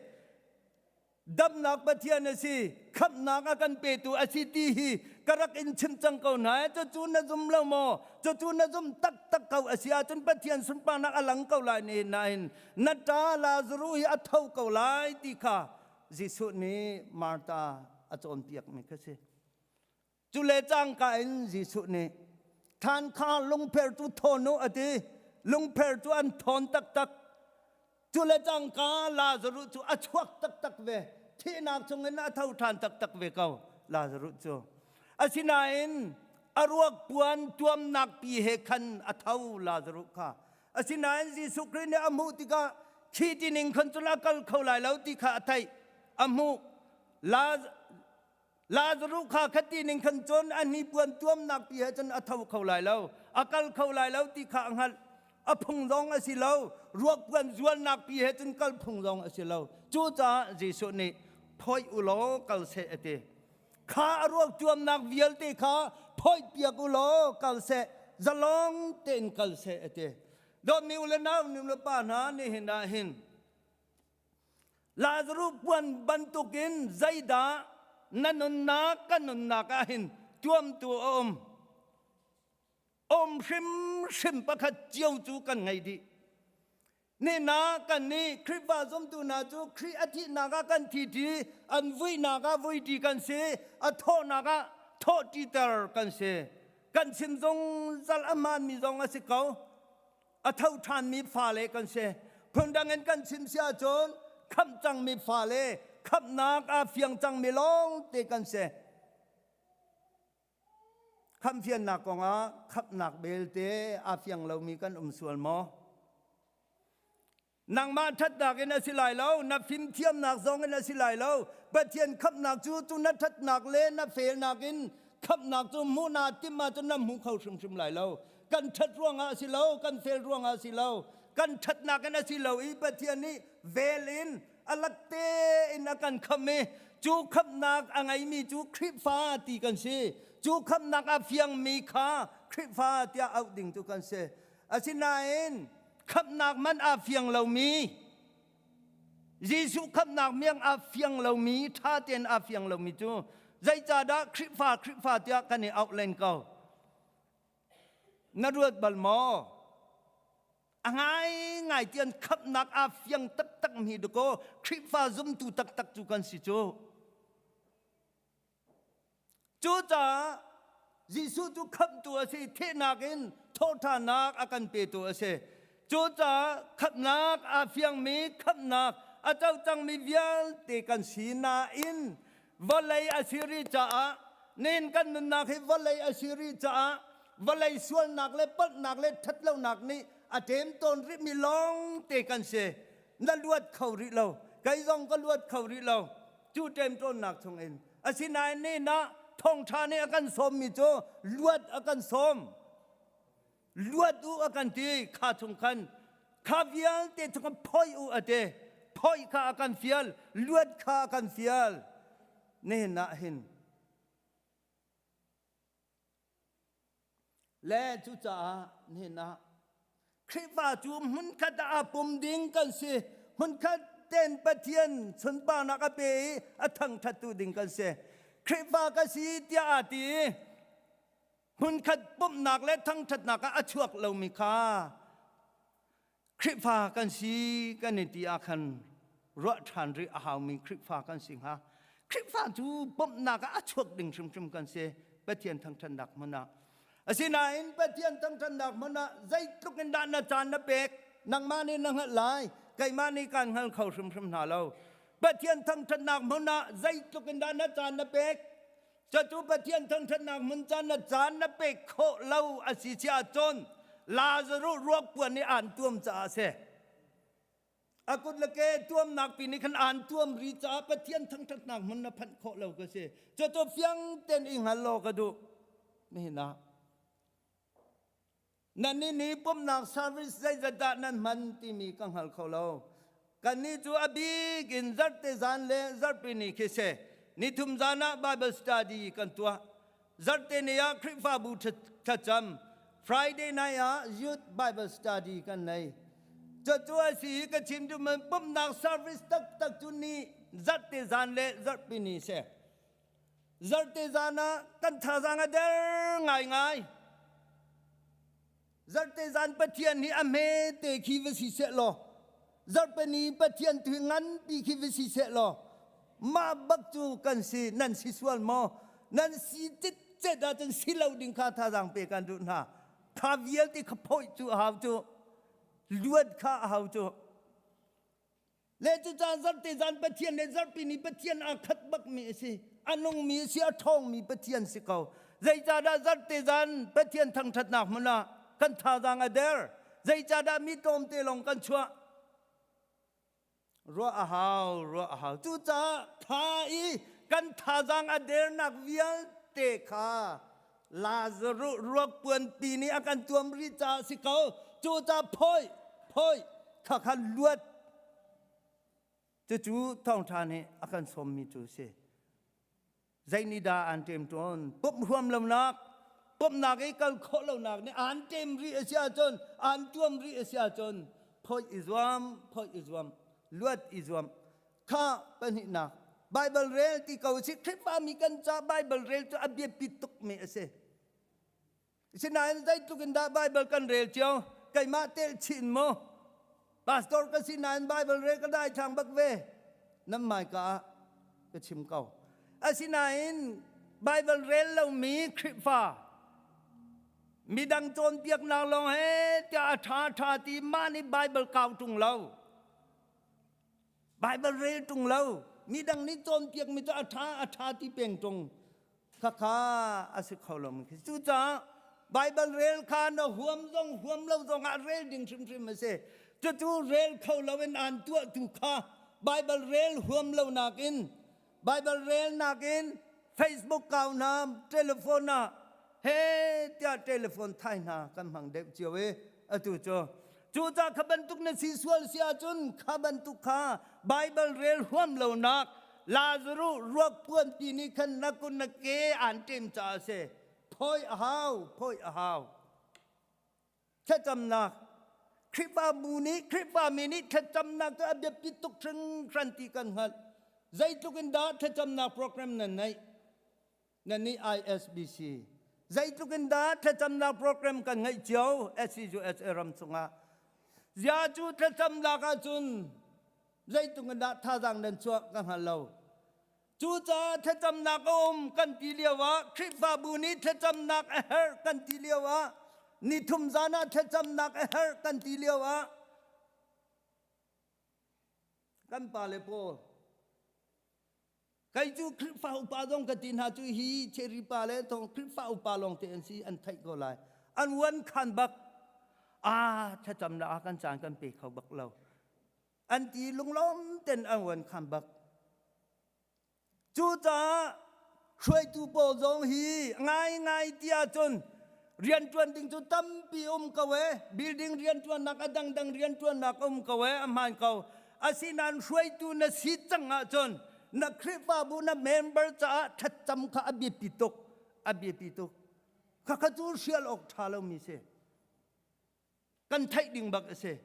Damnak Pathian a si. Khamhnak a kan petu a si ti hi ka rak in chim cang ko hna. Cucu na zum lo maw? Cucu na zum taktak ko a si ahcun Pathian sunparnak a lang ko lai ni nain na ṭa Lazaruh hi a tho ko lai ti kha Jesuh nih Martha a cawnpiakmi kha si. Cu le cangka in Jesuh nih thlan kha lungpher cu thawn u a ti. Lungpher cu an thawn taktak. Cu le cangka Lazaruh cu a chuak taktak ve. Thihnak chungin a tho ṭhan taktak ve ko Lazaruh cu. Asinain a ruak puan tuamnak pi he khan a tho Lazaruh kha. Asinain Jesuh Khrih nih a hmuh tikah khi tining khan cun a kal kho lai lo ti kha a theih. A hmuh. Lazaruh kha khati ning khan cun a hnipuan tuamnak pi he cun a tho kho lai lo, a kal kho lai lo ti kha a hngalh. A phung zong a si lo, ruakpuan zualnak pi he cun kal phung zong a si lo. Cucaah Jesuh nih phoih u law kal seh a ti. Kha a ruak tuamnak vialte kha phoih piak u law kal seh, zalong tein kal seh a ti. Dawtmi u le nau nu le pa hna nihin ah hin Lazaruh puan bantukin zeidah na nunnak kan nunnak ah hin tuamtu a um? Um hrimhrim pakhat cio cu kan ngei dih. Nina kan nih Khrihfa zumtu hna cu Khrih a thihnak ah kan thi ṭi, an vuinak ah vui kan si, a thawhnak ah thawh ṭiter kan si. Kan chim zungzal a hmaanmi zong a si ko. A tho ṭhanmi fale kan si. Phundang in kan chim si ahcun khamh cangmi fale, khamhnak aa fiang cangmi lawngte kan si. Khamhfiannak kongah khamhnak belte aa fiang lomi kan um sual maw? Nangmah ṭhatnak in a si lai lo, na fimthiamnak zong in a si lai lo. Pathian khamhnak cu cu na ṭhatnak le na felnak in khamhnak cu hmuh naa timh ahcun na hmu kho hrimhrim lai lo. Kan ṭhat ruangah a si lo, kan fel ruangah a si lo. Kan ṭhatnak in a si lo i Pathian nih vel in a lak tein a kan khamh i cu khamhnak a ngeimi cu Khrihfa ti kan si. Cu khamhnak a fiangmi kha Khrihfa tiah auh ding cu kan si. Asinain khamhnak man aa fiang lomi Jesuh khamhnak miang aa fiang lomi ṭha tein aa fiang lomi cu zeicahdah Khrihfa Khrihfa tiah kan i auh len ko na ruat bal maw a ngaingai tian khamhnak aa fiang taktak mi dakaw Khrihfa zumtu taktak cu kan si cu Cucaah Jesuh cu khamhtu a si, thihnak in thawhṭhannak a kan petu a si. Cucaah khamhnak aa fiangmi khamhnak a co cangmi vialte kan si nain vawlei a si rih caah nihin kan nunnak hi vawlei a si rih caah vawlei sualnak le palhnak le ṭhatlonak nih a ṭemtawn rihmi lawngte kan si. Na luat kho rih lo. Kei zong ka luat kho rih lo. Cu ṭemṭawnnak chungin Asinain nih nah thawngṭha nih a kan sawmmi cu luat a kan sawm. Luat u a kan ti kha chung khan kha vialte chung khan phoih u a ti. Phoih kha a kan fial, luat kha a kan fial. Nihin ah hin Le cucaah nihin ah Khrihfa cu hmunkhat ah aa pum ding kan si. Hmunkhat tein Pathian sunparnak a pe i a thangṭhattu ding kan si. Khrihfa ka si tiah aa ti i hmunkhat pumhnak le thangṭhatnak ah a chuak lomi kha Khrihfa kan si kan i ti ah khan ruah ṭhan rih a haumi Khrihfa kan si hnga. Khrihfa cu bawmhnak ah a chuak ding hrimhrim kan si Pathian thangṭhatnak hmun ah. Asinain Pathian thangṭhatnak hmun ah zeitluk in dah na caan na pek nangmah nih na hngalh lai keimah nih kaan hngal kho hrimhrim hna lo. Pathian thangṭhatnak hmun ah zeitluk in dah na caan na pek Cucu Pathian thangṭhatnak hmun caan na caan na pek khawh lo a si si ahcun Lazaruh ruak puan nih aan tuam caah a si. A kut le ke tuamnak pi nih khan aan tuam ri caah Pathian thangṭhatnak hmun na phanh khawh lo ka si. Cucu fiang tein i hngal law ka duh. Nihin ah nan nih ni pumhnak service zeizat dah nan hman timi ka hngal kho lo. Kannih cu a bik in zarhte zan le zarhpi ni khi si. Nithum zan ah Bible study kan tuah. Zarhte ni ah Khrihfabu thlacam. Friday night ah youth Bible study kan nei. Cucu a si i ka chim duh man pumhnak service taktak cu ni zarhte zan le zarhpi ni si. Zarhte zan ah kan thazaang a der ngaingai. Zarhte zan Pathian hi a hmete khi va si seh law zarhpini Pathian tu hi nganpi khi va si seh law mah bak cu kan si nan si sual maw nan si citcet ahcun si lo ding kha thazaang pe kan duh hna kha vialte kha phawih cu a hau cu luat kha a hau cu Le cucaah zarhte zan Pathian le zarhpi ni Pathian aa khat bakmi a si. A nungmi a si, a ṭhawngmi Pathian si ko. Zeicahdah zarhte zan Pathian thangṭhatnak hmun ah kan thazaang a der? Zeicahdah mi tlawmte lawng kan chuah? Ruah a hau, ruah a hau. Cucaah tha i kan thazaang a dernak vialte kha Lazarus ruak puanpi nih a kan tuam rih caah si ko. Cucaah phoi, phoi, kha kha luat. Cucu thawngṭha nih a kan sawmmi cu a si. Zei nih dah aan ṭem ṭawn? Pumh huam lonak, pumhnak i kal khawh lonak nih aan ṭem rih a si ahcun, aan tuam rih a si ahcun, phoi i zuam, phoi i zuam, luat i zuam. Kha pahnihnak Bible rel ti ko si Khrihfami kan ca Bible rel cu a biapi tukmi a si. Sinain zeitluk in dah Bible kan rel cio keimah tel chin maw pastor ka si nain Bible rel ka dai thang bak ve nan mai ka ah ka chim ko. Asinain Bible rel lomi Khrihfa midang cawnpiaknak lawng he tiah a ṭha ṭha ti mah nih Bible kau ṭung lo. Bible rel ṭung lo midang nih cawnpiakmi cu a ṭha a ṭha ti peng ṭung khakha a si kho lo mi khi cucaah Bible rel kha na huam zong huam lo zong ah rel ding hrimhrim a si cucu rel kho lo in aan tuahtu kha Bible rel huam lo nakin Bible rel nakin Facebook kau hna telephone ah he tiah telephone thai hna kan hmang deuh cio i atu cu cucah kha bantuk na si sual si ahcun kha bantuk kha Bible rel huam lonak Lazarus ruak puan ti nih khan na kun na ke an ṭem caah a si phoi a hau phoi a hau thlacamnak Khrihfabu nih Khrihfami nih thlacamnak cu a biapi tuk hringhran ti kan hngalh zeitluk in dah thlacamnak program nan neih nan nih ISBC zeitluk in dah thlacamnak program kan ngeih cio SCUSA ram chungah zia cu thlacamnak ahcun zeitluk in dah thazaang nan chuah ka hngal lo Cucaah thlacamnak a um kan ti lioah Khrihfabu nih thlacamnak a herh kan ti lioah nithum zan ah thlacamnak a herh kan ti lioah kan pale pawl kei cu Khrihfa upa zong ka ti hna cu hi cherry pa le thong Khrihfa upa lawng te an si an theih ko lai an wan khan bak ah thlacamnak ah kan caan kan pe kho bak lo an ti lunglawm ten an wan khan bak cucaah hruaitu pawl zong hi ngaingai ti ahcun rianṭuan ding cu tampi um ko e building rianṭuannak a dangdang rianṭuannak um ko e a hmaan ko asinain hruaitu na si cang ahcun na Khrihfabu na member caah thlacam kha a biapi tuk a biapi tuk khakha cu hrial awk ṭha lomi si kan theih ding bak a si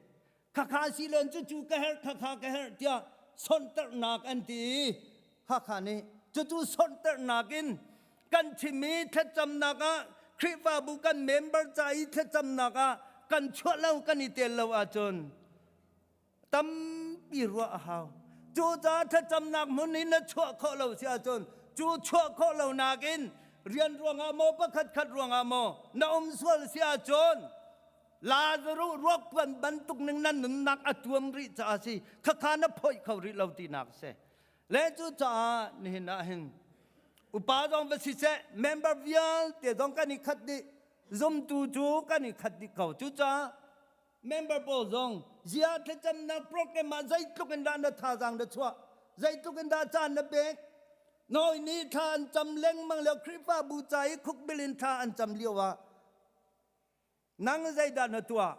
khakha si len cu cu ka herh khakha ka herh tiah sonhternak an ti i khakha nih cucu sonhternak in kan chim i thlacamnak ah Khrihfabu kan member ca i thlacamnak ah kan chuah lo kan i tel lo ahcun tampi ruah a hau cucaah thlacamnak hmun in na chuah khawh lo si ahcun cu chuah khawh lo nakin rian ruangah maw pakhat khat ruangah maw na um sual si ahcun Lazarus ruak puan bantuk ning na nunnak a tuam rih caah si khakha na phoih kho rih lo tinak si le cu caah nihin ah hin upa zong va si seh member vialte zong kan i khat dih zumtu cu kan i khat dih ko cucaah Member pawl zong zia thlacamnak program ah zeitluk in dah na thazaang na chuah zeitluk in dah caan na pek Noi nih thla an cam lengmang lio Khrihfabu ca i khukbil in thla an cam lio ah nang zeidah na tuah?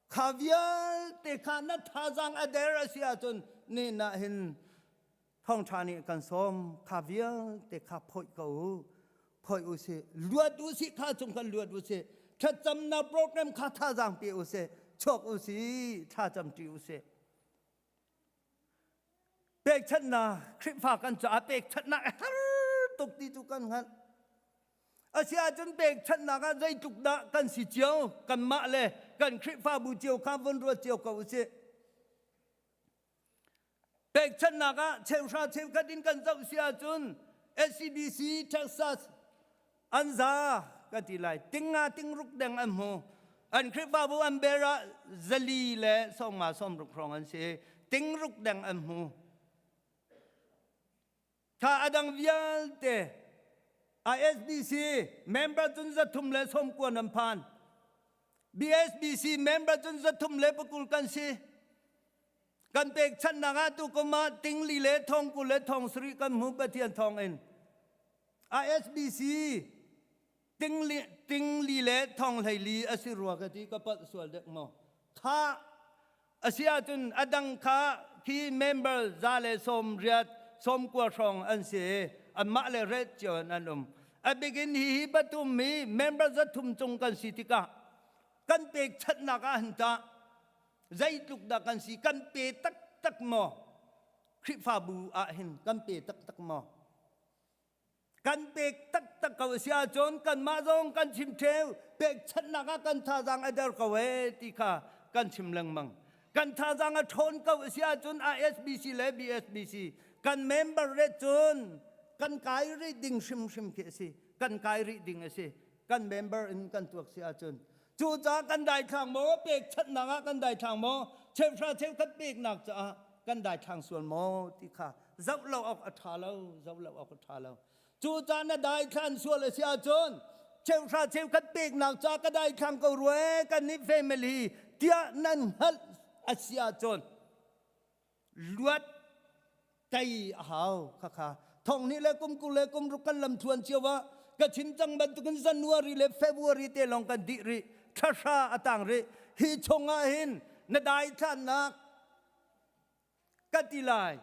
Kha vialte kha na thazaang a der a si ahcun ni na hin thawngṭha nih kan sawm kha vialte kha phoih ko u phoih u sih luat u sih kha cung kan luat u sih thlacamnak program kha thazaang pe u sih chuak u sih thlacam ṭi u sih pekchanhnak Khrihfa kan caah pekchanhnak a har tuk ti cu kan hngalh Asiahcun pekchanhnak ah zeitluk dah kan si cio, kanmah le kan Khrihfabu cio kha vun ruat cio ko usih. Pekchanhnak ah cheuhra cheukhat in kan zoh si ahcun SCBC Texas an za ka ti lai tinga tingruk deng an hmu. An Khrihfabu an ber ah zali le sawmnga sawmruk hrawng an si. Tingruk deng an hmu. Kha a dang vialte ISBC member cun 300 le 90 an phan. BSBC member cun 320 kan si. Kan pekchanhnak ah tukum ah tingli le thongkul le thongsarih kan hmu Pathian thawng in. ISBC tingli, tingli le thonghleili a si rua ka ti ka palh sual dek maw. Kha a si ahcun a dang kha khi member 190 90 hrawng an si i anmah le ret cio in an um. A bikin hi hi pathum mi member 300 cung kan si tikah kan pekchanhnak ah hin tah zeitluk dah kan si kan pe taktak maw Khrihfabu ah hin kan pe taktak maw kan pek taktak ko si ahcun kanmah zong kan chim ṭheu pekchanhnak ah kan thazaang a der ko ee ti kha kan chim lengmang kan thazaang a ṭhawn ko si ahcun ISBC le BSBC kan member re cun kan kai rih ding hrimhrim khi a si kan kai rih ding a si kan member in kan tuak si ahcun cucaah kan daithlang maw pekchanhnak ah kan daithlang maw cheuhra cheukhat peknak caah kan daithlang sual maw ti kha zoh lo awk a ṭha lo zoh lo awk a ṭha lo cucaah na daithlan sual a si ahcun cheuhra cheukhat peknak caah ka daithlang ko rua kan nih family tiah nan hngalh a si ahcun luat tei a hau khakha thong nih le kum 20 le kum ruk kan lam thluan cio ah ka chim cang bantukin January le February te lawng kan dih rih thla a tang rih hi chung ah hin na daithlannak ka ti lai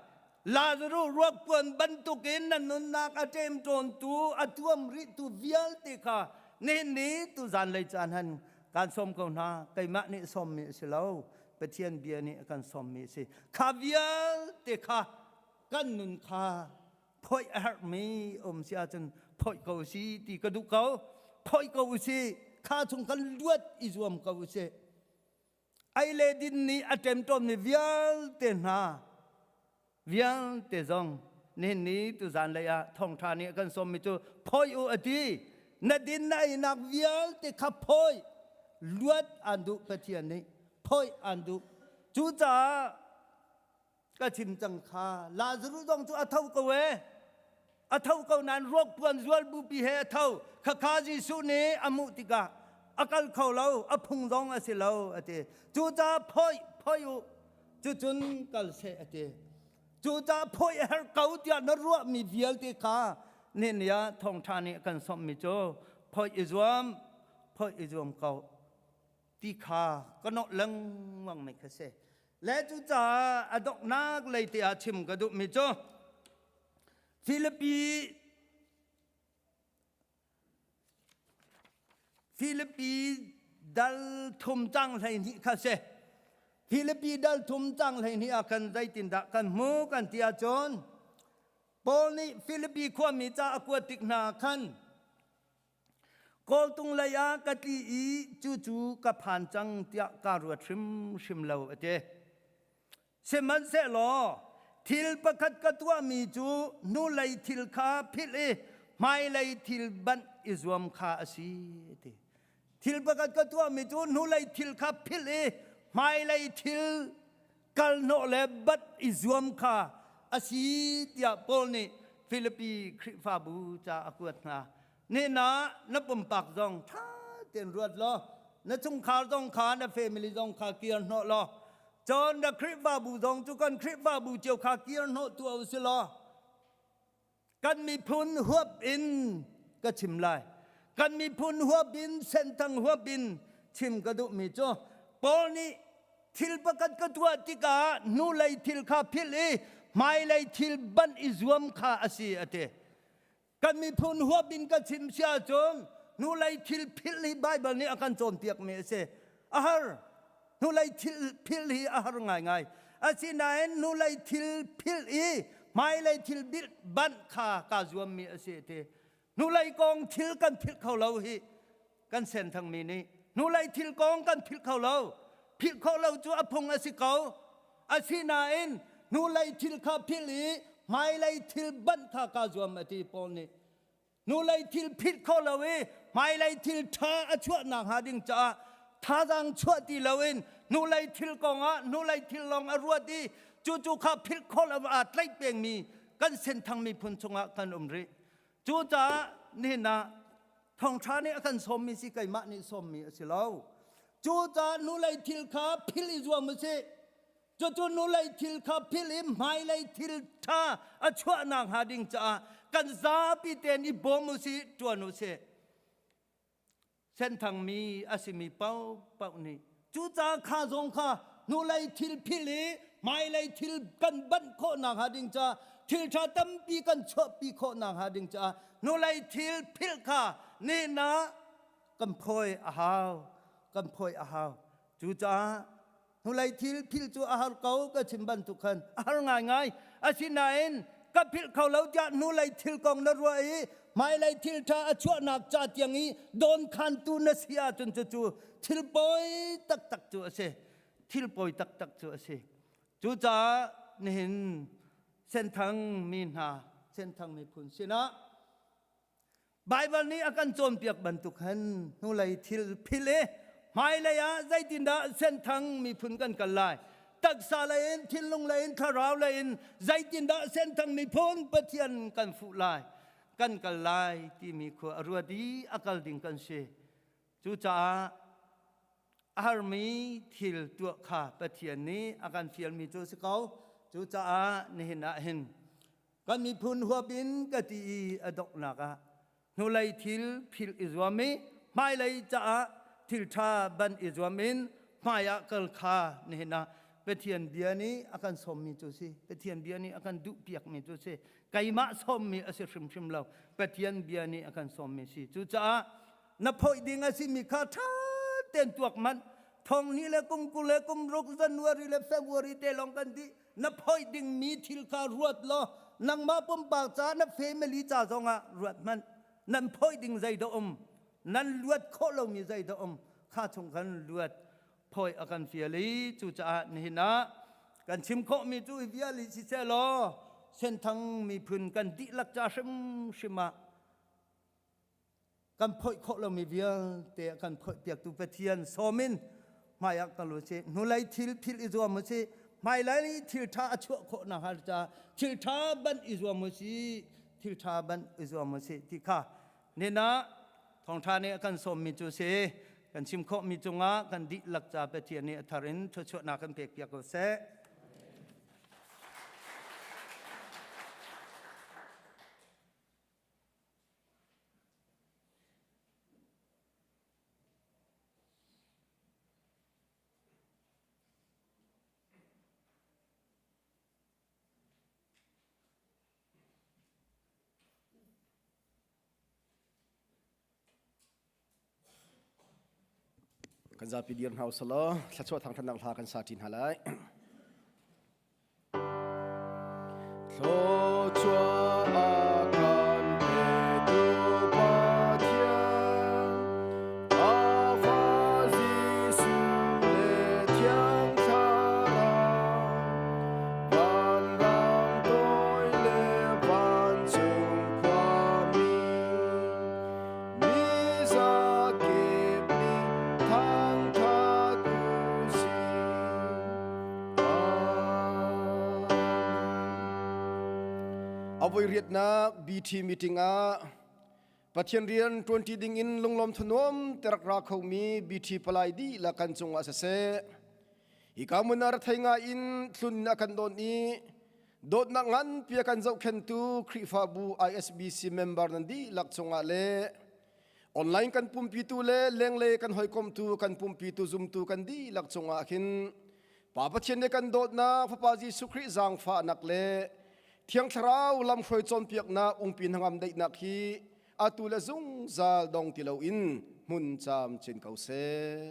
Lazarus ruakpuan bantukin na nunnak a ṭemṭawntu a tuam rihtu vialte kha nihin ni tu zanlei caan han kan sawm ko hna keimah nih sawmmi a si lo Pathian bia nih a kan sawmmi a si. Kha vialte kha kan nun kha phoih a herhmi um si ahcun phoih ko si ti ka duh ko. Phoih ko usih. Kha chung kan luat i zuam ko usih. Ei le din nih a ṭemṭawmmi vialte hna vialte zong nihin ni tuzan lei ah thawngṭha nih a kan sawmmi cu phoih u a ti na din na einak vialte kha phoih luat aan duh Pathian nih phoih aan duh cucaah ka chim cang kha Lazarus zong cu a tho ko ee a tho ko nain ruak puan zual bupi he a tho khakha Jesuh nih a hmuh tikah a kal kho lo a phung zong a si lo a ti cucaah phoih phoih u cucun kal seh a ti cucaah phoih a herh ko tiah na ruahmi vialte kha nihin ah thawngṭha nih a kan sawmhmi cu phoih i zuam phoih i zuam ko ti kha ka nawh lengmang mi kha si le cucaah a donghnak lei te ah chim ka duhmi cu Filipi Filipi dal thum cang 12 kha si. Filipi dal thum cang 12 ah khan zeitindah kan hmu kan ti ahcun Paul nih Filipi khuami ca a kuat tik hna khan kawltung lei ah ka tli i cucu ka phan cang tiah kaa ruat hrimhrim lo a ti. Sihmanhsehlaw thil pakhat ka tuahmi cu hnulei thil kha philh i hmailei thil banh i zuam kha a si ti. Thil pakhat ka tuahmi cu hnulei thil kha philh i hmailei thil kalhnawh le banh i zuam kha a si tiah Paul nih Filipi Khrihfabu ca a kuat hna. Nihin ah na pumpak zong ṭha tein ruat law na chungkhar zong kha na family zong kha kir hnawh law cun na Khrihfabu zong cu kan Khrihfabu cio kha kir hnawh tuah u si law kan miphun huap in ka chim lai kan miphun huap in senthang huap in chim ka duhmi cu. Paul nih thil pakhat ka tuah tikah hnulei thil kha philh i hmailei thil banh i zuam kha a si a ti. Kan miphun huap in ka chim si ahcun hnulei thil philh hi Baibal nih a kan cawnpiakmi a si. A har. Hnulei thil philh hi a har ngaingai. Asinain hnulei thil philh i hmailei thil banh kha kaa zuammi a si a ti. Hnulei kong thil kan philh kho lo hi kan senthangmi nih hnulei thil kong kan philh kho lo. Philh khawh lo cu a phung a si ko. Asinain hnulei thil kha philh i hmailei thil banh kha kaa zuam a ti Paul nih. Hnulei thil philh kho lo i hmailei thil ṭha a chuahnak hnga ding caah thazaang chuah ti loin hnulei thil kongah hnulei thil lawng a ruat i cucu kha philh khawh lo aa tlaih pengmi kan senthang miphun chungah kan um rih. Cucaah nihin ah thawngṭha nih a kan sawmmi si keimah nih sawmmi a si lo. Cucaah hnulei thil kha philh i zuam u sih. Cucu hnulei thil kha philh i hmailei thil ṭha a chuahnak hnga ding caah kan zapi tein i bawm u sih, ṭuan u sih. Senthangmi a simi paohpaoh nih cucaah kha zong kha hnulei thil philh i hmailei thil kan banh khawh nakhnga ding caah thil ṭha tampi kan chuahpi khawh nakhnga ding caah hnulei thil philh kha nihin ah kan phawi a hau kan phawi a hau cucaah Hnulei thil philh cu a har ko ka chim bantuk khan a har ngaingai. Asinain ka philh kho lo tiah hnulei thil kong na ruah i hmailei thil ṭha a chuahnak ca tiang i dawnkhantu na si ahcun cucu thil pawi taktak cu a si. Thil pawi taktak cu a si. Cucaah nihin Senthang mi hna, Senthang miphun sinah Baibal nih a kan cawnpiak bantuk hin hnulei thil phil i hmailei ah zeitindah senthang miphun kan kal lai taksa lei in thinlung lei in thlarau lei in zeitindah senthang miphun Pathian kan fuh lai kan kal lai timi khua a ruat i a kal ding kan si cucaah a harmi thil tuah kha Pathian nih a kan fialmi cu a si ko cucaah nihin ah hin Kan miphun huap in ka ti i a donghnak ah hnulei thil philh i zuam i hmailei caah thil ṭha ban i zuam in hmai ah kal kha nihin ah Pathian bia nih a kan sawmmi cu si. Pathian bia nih a kan duhpiakmi cu si. Keimah sawmmi a si hrimhrim lo. Pathian bia nih a kan sawmmi si. Cucaah na phoih ding a simi kha ṭha tein tuak manh. Thong hnih le kum 20 le kum ruk January le February te lawng kan dih. Na phoih dingmi thil kha ruat law nangmah pumpak ca na family ca zongah ruat hmanh. Nan phoih ding zeidah um? Nan luat khawh lomi zeidah um? Kha chung khan luat phoih a kan fial i cucaah nihin ah kan chim khawhmi cu hi vial hi siseh law Senthang miphun kan dihlak ca hrimhrim ah kan phoih khawh lomi vialte a kan phoihpiaktu Pathian sawm in hmaiah kal u sih. Hnulei thil philh i zuam u sih. Hmailei thil ṭha a chuah khawh nakhnga ca thil ṭha banh i zuam u sih. Thil ṭha banh i zuam u sih ti kha nina thawngṭha nih a kan sawmmi cu si. Kan chim khawhmi cungah kan dihlak ca Pathian nih a thar in thluachuahnak kan pekpiak ko seh. Kan zapi dir hna usalaw thluachuah thangthatnak hla kan sa ṭi hna lai. Thluachuah a kan petu Pathian, a Fa Jesuh le Thiang Thlarau, vanram toi le vancung khuami, mi zakip nih thangṭhat u sih. Avoi riatnak BT meeting ah Pathian rian ṭuanṭi ding in lunglawm thanuam te rak ra khomi BT palai dihlak kan cungah siseh hika hmun ah rethei ngai in tlun in a kan dawn i dawtnak nganpi a kan zohkhentu Khrihfabu ISBC member nan dihlak cungah le. Online kan pumpitu le lenglei kan hawikomtu kan pumpitu zumtu kan dihlak cungah khin Pa Pathian nih kan dawtnak Fapa Jesuh Khrih zaangfahnak le Thiang Thlarau lamhruai cawnpiaknak ungpi hnangam daihnak hi atu le zungzal dong ti loin hmun camcin ko seh.